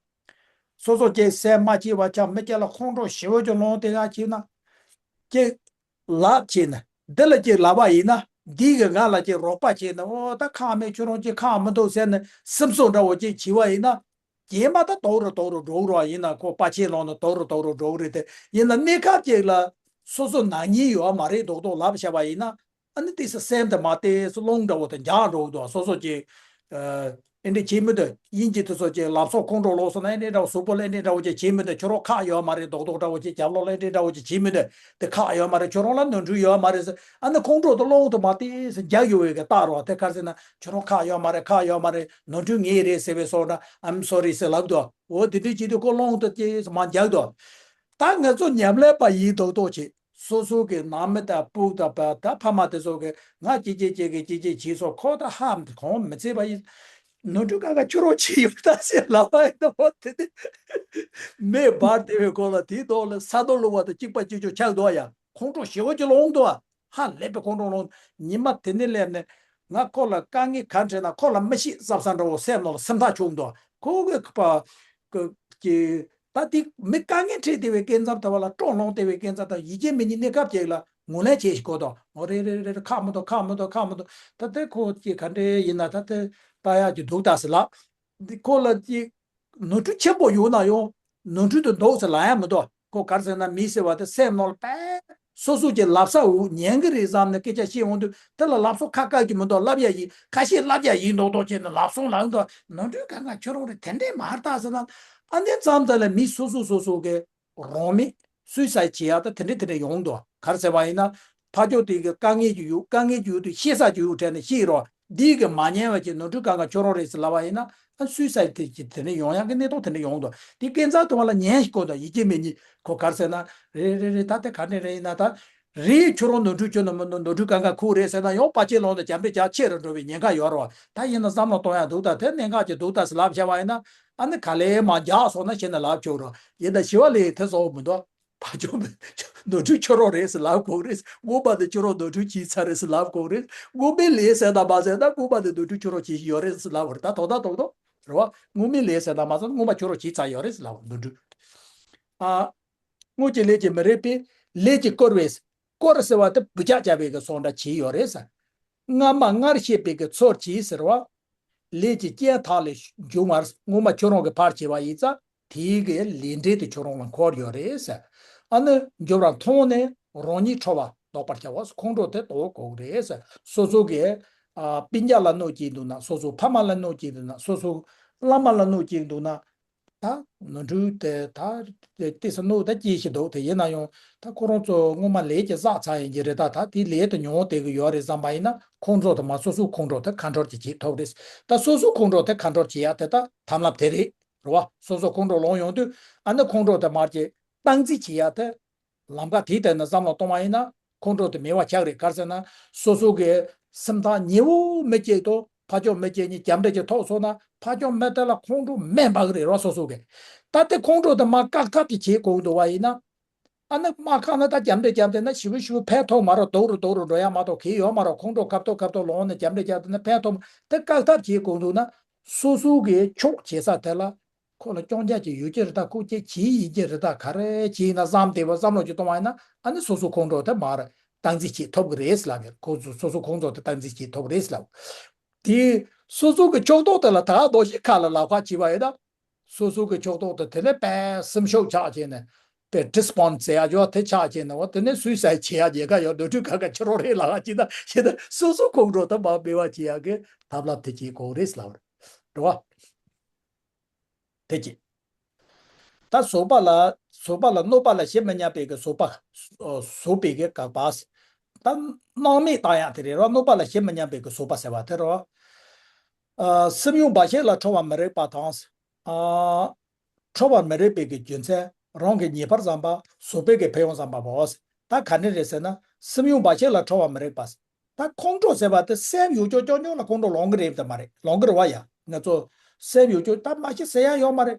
སོ་སོ་ཅིག་སེམས་མ་སྐྱིད་པ་ཆགས། མི་སྐྱིད་ལ་ཁོང་ཁྲོ་ཞེ་པོ་ཅིག་ལངས་དེ་ག་ཅིག་ན། ཅིག་ལབ་བྱས་ན། འདི་ལ་ཅིག་ལབ་པ་ཡིན་ན། འདི་གི་ང་ལ་ཅིག་རོགས་པ་བྱས་ན། ཨོ་ད་ཁག་མེད། ཁྱོད་རང་ཅིག་ཁག་མི་འདུག་ཟེར་ནས་སེམས་གསོ་འདྲ་བོ་ཅིག་བྱས་པ་ཡིན་ན། རྗེས་མ་ད་དོག་རུ་དོག་རུ་འགྲོ་གི་རེད་ཡིན་ན། ཁོ་པ་ཆེ་ལོང་ན་དོག་རུ་དོག་རུ་འགྲོ་གི་རེད་དེ། ཡིན་ན་གནས་སྐབས་ཅིག་ལ་སོ་སོ་ནག་ཉེས་ཡོད་མ་རེད་མདོག་མདོག་ལབ་བྱས་པ་ཡིན་ན། ཨ་ནི་ཏོག་ཙམ་སེམས་དེ་མ་ཏོག་ཙམ་རླུང་འདྲ་བོ་དེ་འཇགས་འགྲོ་གི་འདུག་སོ་སོ་ཅིག་ཨ། ཨེ་འདྲ་བྱེད་མི་འདུག་དབྱིན་ཇི་དེ་ཚོ་ཅིག་ལབ་སོགས་ཁོང་ཁྲོ་ལངས་སོང་ན། ཨེ་འདྲ་འདྲ་བོ་གཟུགས་པོ་ལ་ཨེ་འདྲ་འདྲ་བོ་ཅིག་བྱེད་མི་འདུག་ཁྱོད་རང་ཁག་ཡོད་མ་རེད། མདོག་མདོག་འདྲ་བོ་ཅིག་རྒྱབ་ལོགས་ལ་ཨེ་འདྲ་འདྲ་བོ་ཅིག་བྱེད་མི་འདུག་དེ་ཁག་ཡོད་མ་རེད། ཁྱོད་རང་ལ་ནོར་འཁྲུལ་ཡོད་མ་རེད་ཟེར། ཨ་ནི་ཁོང་ཁྲོ་དེ་རླུང་དེ་མ་ཏོག་ཙམ་འཇགས་ཡོད་པའི་གི་རྟགས་རོ། དེ་ག་རེ་ཟེར་ན། ཁྱོད་རང་ཁག་ཡོད་མ་རེད། ཁག་ཡོད་མ་རེད། ནོར་འཁྲུལ་ངའི་རེད་ཟེར་བའི་སོགས་ན། I'm sorry ཟེར་ལབ་འདུག་འོ་དེ་འདྲ་བྱེད་དུས་ཁོ་རླུང་དེ་ཅིག་མར་འཇགས་འདུག་ད་ང་ཚོ་ཉམས་ལེན་པ་ཡིན་མདོག་མདོག་བྱེད། སོ་སོ་གི་ནང་མི་དང་སྤུ་གུ་དང་བ་ད་ཕ་མ་དེ་ཚོ་གི་ང་ཅི་ཅི་ཅི་གི་ཅི་ཅི་བྱས་སོང་། ཁོ་ད་ཧ་གོ་མི་ཚེ་བ་ཡིན། ནོར་འཁྲུལ་གང་ག་ཁྱོད་རང་བྱས་ཡོད་ད་ཟེར་ལབ་པ་ཡིན་ན། འོ་དེ་དེ་མེ་འབར་དེ་བའི་སྐོར་ལ་དེའི་ཐོག་ལ་ས་རྡོ་ལུང་བ་དང་གཅིག་པ་གཅིག་རྐྱང་ཆགས་འདུག་ཡ། ཁོང་ཁྲོ་ཞེ་པོ་ཅིག་ལངས་འདུག་ཧ་ལས་པའི་ཁོང་ཁྲོ་ལངས། ཉི་མ་དེ་ནས་སླེབས་ནས་ང་ཁོ་ལ་དཀའ་ངལ་ག་འཕྲད་ན་ཁོ་ལ་མི་ཤེས་བསམ་བསམ་འདྲ་བོ་སེམས་ནང་ལ་སེམས་ཐག་ཆོད་འདུག་ཁོ་གི་པ་གི་ད་དེ་མི་དཀའ་ངལ་འཕྲད་བསྡད་པའི་སྐབས་མཚམས་དེ་བ་ལ། སྤྲོ་ལངས་བསྡད་པའི་སྐབས་མཚམས་དང་ཡིད་ཆེས་མེད་ནི་གནས་སྐབས་ཅིག་ལ་ངོས་ལེན་བྱེད་ཤིག་གོ་དང་། འོ་རེད་རེད་རེད་རེད། ཁག་མི་འདུག་ཁག་མི་འདུག་ཁག་མི་འདུག་ད་དེ་ཁོ་ཅིག་ག་འདྲ་ཡིན་ན་ད་དེ་ལྟ་ཡག་ཅིག་འདུག་ད་ཟེར་ལབ། འདི་ཁོ་ལ་ཅིག་ནོར་འཁྲུལ་ཆེན་པོ་ཡོད་ན་ཡང་ནོར་འཁྲུལ་དུ་འདུག་ཟེར་ལབ་ཡག་མི་འདུག་ཁོ་ག་རེ་ཟེར་ན། མི་ཟེར་བ་དེ་སེམས་ནང་ལ་དཔེ་སོ་སོ་ཀྱི་ལབ་ས་འུ་ཉན་གི་རེད་བསམ་ནས་སྐད་ཆ་བཤད་འོང་དུས། དེ་ལ་ལབ་སོང་ཁ་བཀག་གི་མི་འདུག་ལབ་ཡག་ཡིན། ཁ་ཤས་ལབ་ཡག་ཡིན་མདོག་མདོག་བྱས་ནས་ལབ་སོང་ལབ་འདུག་ནོར་འཁྲུལ་གང་ག་ཁྱོད་རང་རེད། དེ་འདྲས་མ་རེད་ད་ཟེར་ན། ཨ་ནི་མཚམས་དེ་ལ་མི་སོ་སོ་སོ་སོ་གི་རང་མི་སུའི་སའིཌ་བྱེད་ཡག་ད་དེ་འདྲས་དེ་འདྲས་ཡོང་འདུག་ག་རེ་ཟེར་བ་ཡིན་ན། ཕ་ཕྱོགས་དེ་གི་དཀའ་ངལ་ཅིག་ཡོད། དཀའ་ངལ་ཅིག་ཡོད་དུས་བཤད་ས་ཅིག་ཡོད་དྲན་ནས་བཤད་རོགས། འདི་གི་མ་ཉན་པ་ཅིག་ནོར་འཁྲུལ་གང་ག་ཁྱོད་རང་རེད་ཟེར་ལབ་པ་ཡིན་ན། ཨ་སུའི་སའིཌ་དེ་ཅིག་དེ་འདྲས་ཡོང་ཡག་གི་གནས་སྟངས་དེ་འདྲས་ཡོང་འདུག་དེ་སྐབས་མཚམས་དུ་བ་ལ་ཉན་ཤིག་གོ་དང་། ཡིད་ཆེས་མེད་ནི་ཁོ་ག་རེ་ཟེར་ན། རེད་རེད་རེད། ད་དེ་ག་འདྲས་རེད་ཡིན་ན་ད། རེད། ཁྱོད་རང་ནོར་འཁྲུལ་ཁྱོད་ནོར་མི་ནོར། ནོར་འཁྲུལ་གང་ག་ཁོ་རེད་ཟེར་ན་ཡང་པ་ཆེ་ལོང་དང་རྒྱབ་འདྲེ་རྒྱག་ཆེ་རུ་འགྲོ་བའི་ཉེན་ཁ་ཡོད་རེད་བ། ད་ཡིན་ན་བསམ་བློ་གཏོང་ཡག་འདུག་ད་དེ་གནད་འགག་ཅིག་འདུག་ད་ཟེར་ལབ་བྱས་པ་ཡིན་ན། ཨ་ནི་ག་ལེ་མར་རྒྱག་སོང་ན་ཞེ་ན་ལབ་ཆོག་རོགས། ཡིན་ད་ཞི་བ་ལྷས་དེ་བཟོ་མི་འདུག་ཕ་ཆོས་མེད། ནོར་འཁྲུལ་ཁྱོད་རང་རེད་ཟེར་ལབ་དགོས་རེད། སྔོན་མ་དེ་ཁྱོད་རང་ནོར་འཁྲུལ་བྱས་ཚར་རེད་ཟེར་ལབ་དགོས་རེད། སྔོན་མའི་ལས་ཟེར་ན་མ་ཟེར་ན་སྔོན་མ་དེ་ནོར་འཁྲུལ་ཁྱོད་རང་བྱས་ཡོད་རེད་ཟེར་ལབ་དགོས་རེད། ད་དོ་ད་དོ་དོ་རེད་བ། སྔོན་མའི་ལས་ཟེར་ན་མ་ཟེར་ན་སྔོན་མ་ཁྱོད་རང་བྱས་ཚར་ཡོད་རེད་ཟེར་ལབ་དགོས་རེད། ནོར་འཁྲུལ། ཨ། དངོས་ཀྱི་ལས་ཀྱིས་མི་རིག་པས། ལས་ཀྱིས་བསྐོར་བས། བསྐོར་ཟེར་བ་དེ་འབུད་རྒྱག་བྱ་བའི་གི་སོགས་འདྲ་བྱས་ཡོད་རེད་ཟེར། སྔ་མ་སྔར་བཤད་པའི་གི་ཚུལ་གྱིས་ཟེར་བ། ལས་ཀྱི་རྐྱེན་དག་ལས་བྱུང་བར་སྔོན་མ་ཁྱོད་རང་གིས་ཕར་བྱས་པ་ཡིན་ཙང་དེའི་གི་ལས་འབྲས་དེ་ཁྱོད་རང་ལ་འཁོར་ཡོད་རེད་ཟེར། ཨ་ནི་འབྱོར་བ་མཐོང་ནས་རང་ཉིད་ཁྲོ་བ་ལྡོག་པར་བྱ་བ། ཁོང་ཁྲོ་དེ་ལྡོག་དགོས་རེད་ཟེར། སོ་སོ་གི་ཨ་སྤུན་ཀྱག་ལ་གནོད་སྐྱེལ་འདུག་ན། སོ་སོ་ཕ་མ་ལ་གནོད་སྐྱེལ་འདུག་ན། སོ་སོ་བླ་མ་ལ་གནོད་སྐྱེལ་འདུག་ན། ད་ནོར་འཁྲུལ་དེ་ད་དེ་ས་ནོ་ད་སྐྱེ་ཞིག་འདུག་དེ་ཡིན་ན་ཡང་ད་ཁོ་རང་ཚོ་སྔོན་མ་ལས་ཀྱི་བསགས་ཚར་ཡིན་གྱི་རེད། ད་ད་དེ་ལས་དེ་མྱོང་བསྡད་གི་ཡོད་རེད་བསམ་པ་ཡིན་ན། ཁོང་ཚོ་དེ་མ་སོ་སོའི་ཁོང་ཁྲོ་དེ་ཁ་འཕྲོར་གྱི་བྱེད་ཐུབ་རེད། ད་སོ་སོའི་ཁོང་ཁྲོ་དེ་ཁ་འཕྲོར་བྱེད་ཡ་དེ་ད་ཐབས་ལམ་དེ་རེད། རེད་བ། སོ་སོ་ཁོང་ཁྲོ་ལངས་ཡོང་དུས་ཨ་ནི་ཁོང་ཁྲོ་དེ་མར་གྱི་སྟངས་འཛིན་བྱེད་ཡ་དེ། ལམ་ཁ་དེའི་སྟེང་ནས་བསམ་བློ་གཏོང་བ་ཡིན་ན་ཁོང་ཁྲོ་དེ་མེད་པ་ཆགས་རེད། ག་རེ་ཟེར་ན་སོ་སོ་གི་སེམས་ཐག་ཉེ་བོ་མི་གཅིག་དང་ཕ་ཕྱོགས་མི་གཅིག་གཉིས་རྒྱབ་འདྲེས་ཀྱི་ཐོག་སོང་ན་ཕ་ཕྱོགས་མི་དེ་ལ་ཁོང་ཁྲོ་མེ་འབར་གི་རེད་རོ། སོ་སོ་གི་ད་དེ་ཁོང་ཁྲོ་དེ་མར་བཀག་ཐབས་ཀྱི་བྱེད་དགོས་འདུག་བ་ཡིན་ན། ཨ་ནི་མར་བཀག་ན་ད་རྒྱབ་འདྲེས་རྒྱབ་བསྡད་ན་ཞེ་པོ་ཞེ་པོ་ཕན་ཐོགས་མ་རེད། སྡུག་རུ་སྡུག་རུ་འགྲོ་ཡ་མ་གཏོགས་གལ་ཡོད་མ་རེད། ཁོང་ཁྲོ་ཁ་ཐོག་ཁ་ཐོག་ལངས་ནས་རྒྱབ་འདྲེས་རྒྱབ་བསྡད་ན་ཕན་ཐོགས་མ། དེ་བཀག་ཐབས་བྱེད་དགོས་འདུག་ན་སོ་སོ་གི་ཕྱོགས་བྱེད་ས་དེ་ལ། ཁོ་ལ་སྐྱོན་ཆ་ཅིག་ཡོད་ཀྱི་རེད། ད་ཁོ་ཅིག་བྱས་ཡིན་གྱི་རེད། ད་ག་རེ་བྱས་ཡིན་ན་བསམ་བསྡད་པ་བསམ་བློ་ཅིག་གཏོང་བ་ཡིན་ན་ཨ་ནི་སོ་སོ་ཁོང་ཁྲོ་དེ་མར་སྟངས་འཛིན་བྱེད་ཐུབ་ཀྱི་རེད་ལབ་ཡོད། ཁོ་ཚོ་སོ་སོ་ཁོང་ཁྲོ་དེ་སྟངས་འཛིན་བྱེད་ཐུབ་ཀྱི་རེད་ལབ། དེ་སོ་སོ་གི་ཕྱོགས་གཏོགས་དེ་ལ་ད་ག་ནང་བཞིན་ཁ་ལ་ལབ་ཁ་བྱས་པ་ཡིན་ན། སོ་སོ་གི་ཕྱོགས་གཏོགས་དེ་དེ་ནས་དཔེ་སེམས་ཤུགས་ཆག་བྱས་ནས་དཔེ་ཌི་སི་པོན་ཟེར་ཡ་ཅོ་དེ་ཆག་བྱས་ནས་འོ་དེ་ནས་སུའི་སའི་བྱེད་ཡ་རྒྱལ་ཁ་ཡོད། འདོད་འཁྲུལ་ག་ག་ཁྱི་རོ་རེད་ལབ་ཁ་བྱས་ན་བྱས་ན་སོ་སོ་ཁོང་ཁྲོ་དེ་མར་མེད་པ་བྱེད་ཡ་གི་ཐབས་ལམ་དེ་བྱེད་དགོས་རེད་ལབ་རེད་བ། དེ་གཅིག་ད་བཟོད་པ་ལ། བཟོད་པ་ལ་གནོད་པ་ལ་ཞེན་མི་ཉན་པའི་གི་བཟོད་པ། ཨ་བཟོད་པའི་གི་དགག་པ། ད་སྣང་མེད་བཏང་ཡག་དེ་རེད་རོ། གནོད་པ་ལ་ཞེན་མི་ཉན་པའི་གི་བཟོད་པ་ཟེར་བ་དེ་རོ། ཨ་སེམས་ཡུལ་འབའ་ཞིག་ལ་ཁྲོ་བ་མི་རིགས་པ་དང་། ཨ་ཁྲོ་བ་མི་རིགས་པའི་གི་རྒྱུ་མཚན་རང་གི་ཉེས་པར་བསམ་པ། བཟོད་པའི་གི་ཕན་ཡོན་བསམ་པ་བོ། ད་ག་ནས་རེད་ཟེར་ན་སེམས་ཡུལ་འབའ་ཞིག་ལ་ཁྲོ་བ་མི་རིགས་པ། ད་ཁོང་ཁྲོ་ཟེར་བ་དེ་སེམས་ཡོད་ཅོག་ཅོག་ཉོག་ལ་ཁོང་ཁྲོ་ལངས་གི་རེད་དམ་མ་རེད། ལངས་གི་རེད་བ་ཡ། ང་ཚོ་སེམས་ཡོད་ཅོག་ད་མ་གཞི་ཟེར་ཡ་ཡོད་མ་རེད།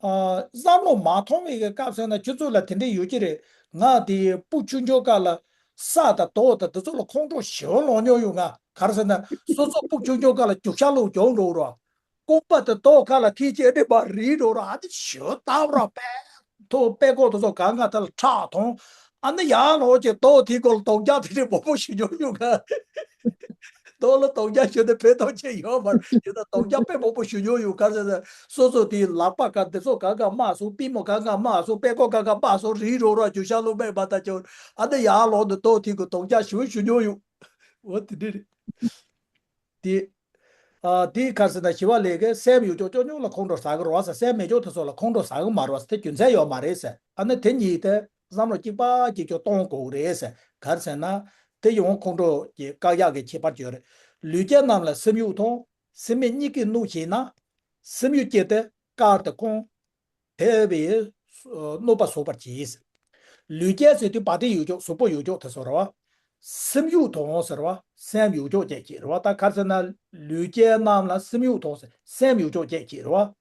ཨ་བསམ་བློ་མ་ཐོངས་པའི་གི་སྐབས་ཟེར་ན་ཁྱོད་ཚོ་ལ་དེ་འདྲས་ཡོད་ཀྱི་རེད། ང་དེ་སྤུ་ཆུང་ཆུང་སྐབས་ལ་ས་དང་རྡོ་དང་དེ་ཚོ་ལ་ཁོང་ཁྲོ་ཞེ་པོ་ལངས་མྱོང་ཡོད། ང་ག་རེ་ཟེར་ན་སོ་སོ་སྤུ་ཆུང་ཆུང་སྐབས་ལ་རྒྱུག་ཤར་ལུག་གྱོང་འགྲོ་རོགས། རྐང་པ་དེ་རྡོ་ཁ་ལ་ཁད་ཀྱི་ཨེ་འདྲས་མ་རིལ་འགྲོ་རོགས། ཨ་ནི་ཞེ་པོ་སྟབས་ར་པས། ཐོག་པད་ཀོ་དེ་ཚོ་གང་ག་དེ་ལ་ཁྲག་འཐུང་། ཨ་ནི་ཡར་ལོག་ཅིག་རྡོ་དེའི་སྐོར་ལ་དོག་རྒྱག་དེ་འདྲས་མང་པོ་ཞུ་མྱོང་ཡོད་ག་རྡོ་ལ་དོག་རྒྱག་ཞུ་ནས་ཕན་ཐོགས་ཆེ་ཡོད་མ་རེད། ཡིན་ན་དོག་རྒྱག་དཔེ་མང་པོ་ཞུ་མྱོང་ཡོད། ག་རེ་ཟེར་ན་སོ་སོ་དེའི་ལག་པ་ག་དེ་ཚོ་གང་ག་རྨ་སོང་། པུས་མོ་གང་ག་རྨ་སོང་། པད་ཀོ་གང་ག་རྨ་སོང་། རིལ་རོ་རོ་རྒྱུག་ཤར་ལུག་མེད་མ་ད་ཅོ། ཨ་ནི་ཡར་ལོག་ནས་རྡོ་དེའི་སྐོར་དོག་རྒྱག་ཞུ་ཞུ་མྱོང་ཡོད། འོ་དེ་འདྲས་རེད། དེ། ཨ་དེ་ག་རེ་ཟེར་ན་ཞི་བ་ལྷས་ཀྱིས་སེམས་ཡོད་ཅོག་ཅོག་ཉོག་ལ་ཁོང་ཁྲོ་ཟ་གི་རེད་བ་ཟེར། སེམས་མེད་ཅོག་དེ་ཚོ་ལ་ཁོང་ཁྲོ་ཟ་གི་མ་རེད་བ་ཟེར། དེ་རྒྱུ་མཚན་ཡོད་མ་རེད་ཟེར། ཨ་ནི་དེ་གཉིས་དེ་བསམ་བློ་གཅིག་པ་གཅིག་ཅོག་གཏོང་དགོས་རེད་ཟེར། ག་རེ་ཟེར་ན། དེ་ཡང་ཁོང་ཁྲོ་གི་བཀག་ཡག་གི་ཁྱད་པར་ཅིག་ཡོད་རེད། ལུས་ཅན་རྣམས་ལ་སེམས་ཡོད་དང་སེམས་མེད་གཉིས་ཀྱིས་གནོད་བྱས་ན། སེམས་ཡོད་ཀྱིས་དེ་བཀར་ཏེ་བཀང་། དེ་བས་གནོད་པ་བཟོད་པར་བྱེད། ལུས་ཅན་ཟེར་དུས་བ་དན་ཡོད་ཅོག་གཟུགས་པོ་ཡོད་ཅོག་དེ་ཚོ་རེད་བ། སེམས་ཡོད་དང་ཟེར་བ་སེམས་ཡོད་ཅོག་བཅས་ཀྱིས་རེད་བ། ད་ག་རེ་ཟེར་ན་ལུས་ཅན་རྣམས་ལ་སེམས་ཡོད་དང་ཟེར་སེམས་ཡོད་ཅོག་བཅས་ཀྱིས་རེད་བ།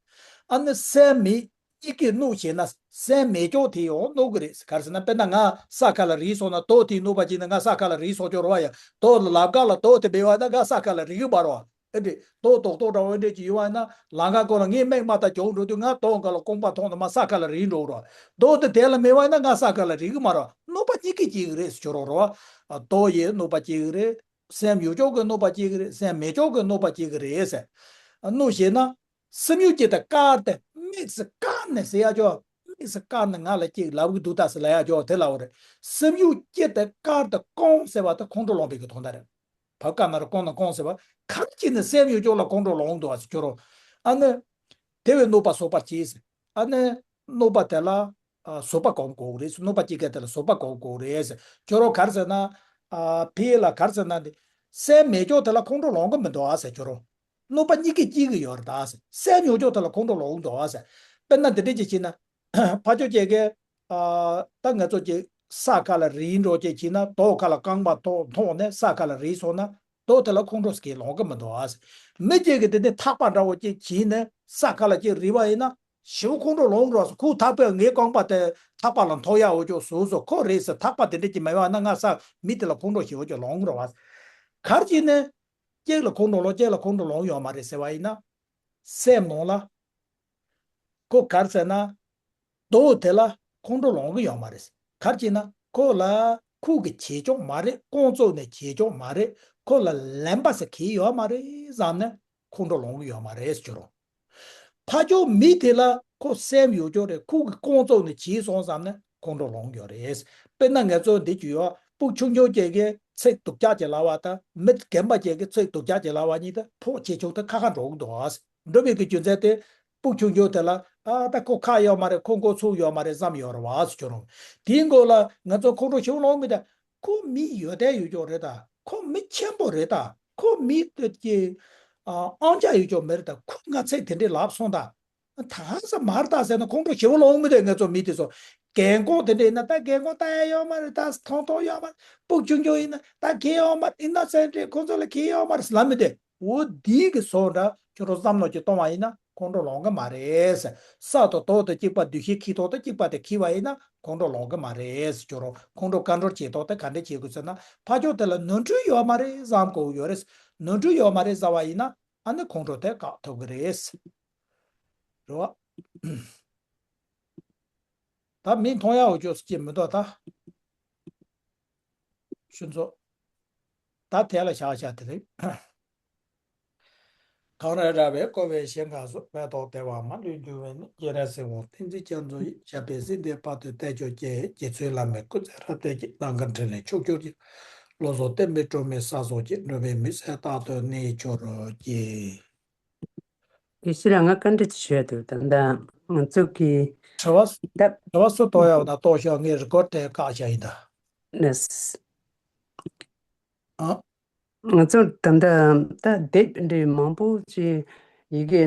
ཨ་ནི་སེམས་མེད་གཉིས་ཀྱིས་གནོད་བྱས་ན་སེམས་མེད་ཅོག་དེ་ཡང་གནོད་གི་རེད། ག་རེ་ཟེར་ན་དཔེར་ན་ང་ས་ཁ་ལ་རིལ་སོང་ན་རྡོ་དེས་གནོད་པ་བྱས་ན་ང་ས་ཁ་ལ་རིལ་སོང་ཅོག་རེད་བ་ཡ། རྡོ་ལ་ལབ་ཁ་ལ་རྡོ་དེ་མེད་པ་ན་ང་ས་ཁ་ལ་རིལ་གི་མ་རེད་བ། ཨེ་འདྲས་རྡོ་རྡོག་རྡོག་འདྲ་བོ་འདྲས་ཅིག་ཡོད་པ་ཡིན་ན་ལམ་ཁ་སྐོར་ལ་ངའི་མིག་དམར་ད་གྱོང་འགྲོ་དུས་ང་རྡོ་འགའ་ལ་རྐང་པ་ཐོགས་ནས་མར་ས་ཁ་ལ་རིལ་འགྲོ་གི་རེད། རྡོ་དེ་དེ་ལ་མེད་པ་ཡིན་ན་ང་ས་ཁ་ལ་རིལ་གི་མ་རེད། གནོད་པ་གཉིས་ཀྱིས་བྱེད་ཀྱི་རེད་ཟེར་ཅོག་རེད་བ། རྡོ་ཡིས་གནོད་པ་བྱེད་ཀྱི་རེད། སེམས་ཡོད་ཅོག་གིས་གནོད་པ་བྱེད་ཀྱི་རེད། སེམས་མེད་ཅོག་གིས་གནོད་པ་བྱེད་ཀྱི་རེད་ཟེར། གནོད་བྱས་ན། སེམས་ཡོད་ཀྱིས་དེ་བཀར་ཏེ་དམིགས་སུ་བཀར་ནས་ཟེར་ཡ་ཅོག་དམིགས་སུ་བཀར་ནས་ང་ལ་ཅིག་ལབ་གི་འདུག་ད་ཟེར་ལབ་ཡ་ཅོག་དེ་ལབ་པ་རེད། སེམས་ཡོད་ཀྱིས་དེ་བཀར་ཏེ་བཀང་ཟེར་བ་དེ་ཁོང་ཁྲོ་ལངས་པའི་གི་དོན་དག་རེད། བབ་ཀ་ན་རུ་བཀང་ན་བཀང་ཟེར་བ། གང་ཅི་ནས་སེམས་ཡོད་ཅོག་ལ་ཁོང་ཁྲོ་ལངས་འདུག་བ་ཟེར་ཅོག་རོ། ཨ་ནི། དེ་བས་གནོད་པ་བཟོད་པར་བྱེད་ཟེར། ཨ་ནི། གནོད་པ་དེ་ལ། ཨ་བཟོད་པ་སྒོམ་དགོས་རེད་ཟེར། གནོད་པ་སྐྱེལ་མཁན་དེ་ལ་བཟོད་པ་སྒོམ་དགོས་རེད་ཟེར། ཅོག་རོ་ག་རེ་ཟེར་ན། ཨ་ཕ་ཡུལ་ལ་ག་རེ་ཟེར་ན་འདི། སེམས་མེད་ཅོག་དེ་ལ་ཁོང་ཁྲོ་ལངས་གི་མི་འདུག་ཨ་ཟེར་ཅོག་རོ། གནོད་པ་གཉིས་ཀས་སྐྱེལ་གི་ཡོད་རེད་ད་ཟེར། སེམས་ཡོད་ཅོག་དེ་ལ་ཁོང་ཁྲོ་ལངས་འདུག་ཨ་ཟེར། དཔེར་ན་འདི་འདྲས་ཅིག་བྱས་ན། ཕ་ཅོག་ཅེ་གེ། ཨ་ད་ང་ཚོ་ཅིག་ས་ཁ་ལ་རིལ་འགྲོ་ཅིག་བྱས་ན་རྡོ་ཁ་ལ་རྐང་པ་ཐོགས་ཐོགས་ནས་ས་ཁ་ལ་རིལ་སོང་ན་རྡོ་དེ་ལ་ཁོང་ཁྲོ་སྐྱེལ་ལངས་གི་མི་འདུག་ཨ་ཟེར། མི་ཅིག་གིས་དེ་ནས་ཐག་པ་འདྲ་བོ་ཅིག་བྱས་ནས་ས་ཁ་ལ་ཅིག་རིལ་བ་ཡིན་ན་ཞེ་པོ་ཁོང་ཁྲོ་ལངས་འགྲོ་ཟེར། ཁོའི་ཐག་པས་ངའི་རྐང་པ་དེ་ཐག་པ་ལ་འཐོག་ཡག་འོ་ཅོག་བཟོས་སོང་ཁོ་རེད་ཟེར། ཐག་པ་དེ་འདྲས་ཅིག་མེད་པ་ན་ང་ས་མི་དེ་ལ་ཁོང་ཁྲོ་ཞེ་པོ་ཅིག་ལངས་འགྲོ་བ་ཟེར། ག་རེ་བྱས་ནས། གཅིག་ལ་ཁོང་ཁྲོ་ལངས་གཅིག་ལ་ཁོང་ཁྲོ་ལངས་ཡོད་མ་རེད་ཟེར་བ་ཡིན་ན། སེམས་ནང་ལ། ཁོ་ག་རེ་ཟེར་ན། རྡོ་དེ་ལ་ ཁོང་ཁྲོ་ལངས་གི་ཡོད་མ་རེད། ག་རེ་བྱས་ན་ཁོ་ལ་ཁོ་གིས་བྱེད་ཆོག་མ་རེད། རྐང་བཙུགས་ནས་བྱེད་ཆོག་མ་རེད། ཁོ་ལ་ལན་པ་ཟེར་གྱི་ཡོད་མ་རེད་བསམ་ནས་ཁོང་ཁྲོ་ལངས་གི་ཡོད་མ་རེད་ཟེར་རྒྱུ་རེད། ཕར་ཕྱོགས་མི་དེ་ལ་ཁོ་སེམས་ཡོད་ཀྱོག་རེད། ཁོ་གིས་རྐང་བཙུགས་ནས་བྱས་སོང་བསམ་ནས་ཁོང་ཁྲོ་ལངས་ཡོད་རེད། དཔེར་ན་ང་ཚོ་འདི་བྱས་ཡོད། ཕྲུ་གུ་ཆུང་ཆུང་ཅིག་གིས་ཚིག་སྡུག་ཅག་ཅིག་ལབ་པ་དང་མི་རྒན་པ་ཅིག་གིས་ཚིག་སྡུག་ཅག་ཅིག་ལབ་པ་གཉིས་དེ་ཕོག་བྱེད་ཆོག་དེ་ཁ་ཁ་འགྲོ་གི་འདུག་འགྲོ་བའི་གི་རྒྱུ་མཚན་དེ་ཕྲུ་གུ་ཆུང་ཆུང་དེ་ལ་ཨ་ད་ཁོ་ཁག་ཡོད་མ་རེད། ཁོ་མགོ་ཚོས་ཡོད་མ་རེད་བསམ་ཡོད་རེད་བ་ཟེར་རྒྱུ་རེད། དེའི་མགོ་ལ་ང་ཚོ་ཁོང་ཁྲོ་ཞེ་པོ་ལངས་མི་དེ། ཁོ་མི་ཡོན་ཏན་ཡོད་ཀྱོག་རེད་ད། ཁོ་མི་ཆེན་པོ་རེད་ད། ཁོ་མི་དེ་ཀྱི་ཨ་ཨང་ཅག་ཡོད་ཀྱོག་མི་རེད་ད། ཁོ་ང་ཚིག་དེ་འདྲས་ལབ་སོང་ད། ད་ས་མར་ད་ཟེར་ན་ཁོང་ཁྲོ་ཞེ་པོ་ལངས་མི་དེ། ང་ཚོ་མི་དེ་ཚོ་རྒན་གོག་དེ་འདྲས་ཡིན་ན་ད་རྒན་གོག་ད་ཡ་ཡོད་མ་རེད། ད་ཐོང་ཐོང་ཡོད་མ་རེད། ཕྲུ་གུ་ཆུང་ཆུང་ཡིན་ན་ད་གལ་ཡོད་མ་རེད། ཨིན་ནོ་སེན་ཊི་རེད། ཁོང་ཚོ་ལ་གལ་ཡོད་མ་རེད་ལབ་མི་དེ། འོ་འདི་གི་བཟོ་འདྲ་ཁྱོད་རང་བསམ་བློ་ཅིག་གཏོང་བ་ཡིན་ན་ཁོང་ཁྲོ་ལངས་གི་མ་རེད། ས་དང་ཐོག་དང་གཅིག་པ། འདུ་ཤེས་ཁྱི་ཐོག་དང་གཅིག་པ་དེ་འཁྱེར་བ་ཡིན་ན་ཁོང་ཁྲོ་ལངས་གི་མ་རེད། ཁྱོད་རང་ཁོང་ཁྲོ་ཀོན་ཊོལ་བྱེད་ཐོག་དེ་ག་འདྲས་བྱེད་དགོས་ཟེར་ན། ཕར་ཕྱོགས་དེ་ལ་ནོར་འཁྲུལ་ཡོད་མ་རེད་བསམ་དགོས་ཡོད་རེད། ནོར་འཁྲུལ་ཡོད་མ་རེད་བསམ་པ་ཡིན་ན་ཨ་ནི་ཁོང་ཁྲོ་དེ་བཀག་ཐུབ་གི་རེད། རེད་བ། ད་མི་མཐོང་ཡག་འོ་ཅོག་ཅིག་མི་འདུག་ད། ཁྱོད་ཚོ། ད་དེ་ལ་བཞག་བཞག་དེ་རེད། གངས་རི་ར་བས་བསྐོར་བའི་ཞིང་ཁམས་སུ། མེ་ཏོག་ལྡེ་བ་མ་ལུས་རྒྱུ་བའི་གནས། སྐྱེས་རབས་སྲིད་དབང་བསྟན་འཛིན་རྒྱ་མཚོ་ཡི། ཞབས་པད་སྲིད་མཐའི་བར་དུ་བརྟན་བཅོས་ཀྱིས། རྗེ་བཙུན་བླ་མའི་སྐུ་ཚེ་རབ་བརྟན་ཅིང་། ནམ་མཁའ་འཕྲིན་ལས་ཕྱོགས་བཅུར་གྱི། བློ་བཟང་བསྟན་པའི་སྒྲོན་མེ་གསལ་སོགས་ཀྱིས། འགྲོ་བའི་མུན་སེལ་རྟག་ཏུ་གནས་གྱུར་ཅིག་དེ་ཕྱིར་ང་བཀའ་འདྲི་ཅིག་ཞུ་ཡ་འདུག་ད་ལྟ་ང་ཚོ་གི་དྲི་བ། ད་དྲི་བ་སུ་གཏོང་ཡག་ན་གཏོང་ཤོག་ངས་རི་ཀོར་ཌི་དེ་བཀག་བཞག་ཡིན་ད། ནས། ཨ། ང་ཚོ་ད་ལྟ་ད་དེབ་འདྲ་མང་པོ་ཅིག་ཡི་གེ་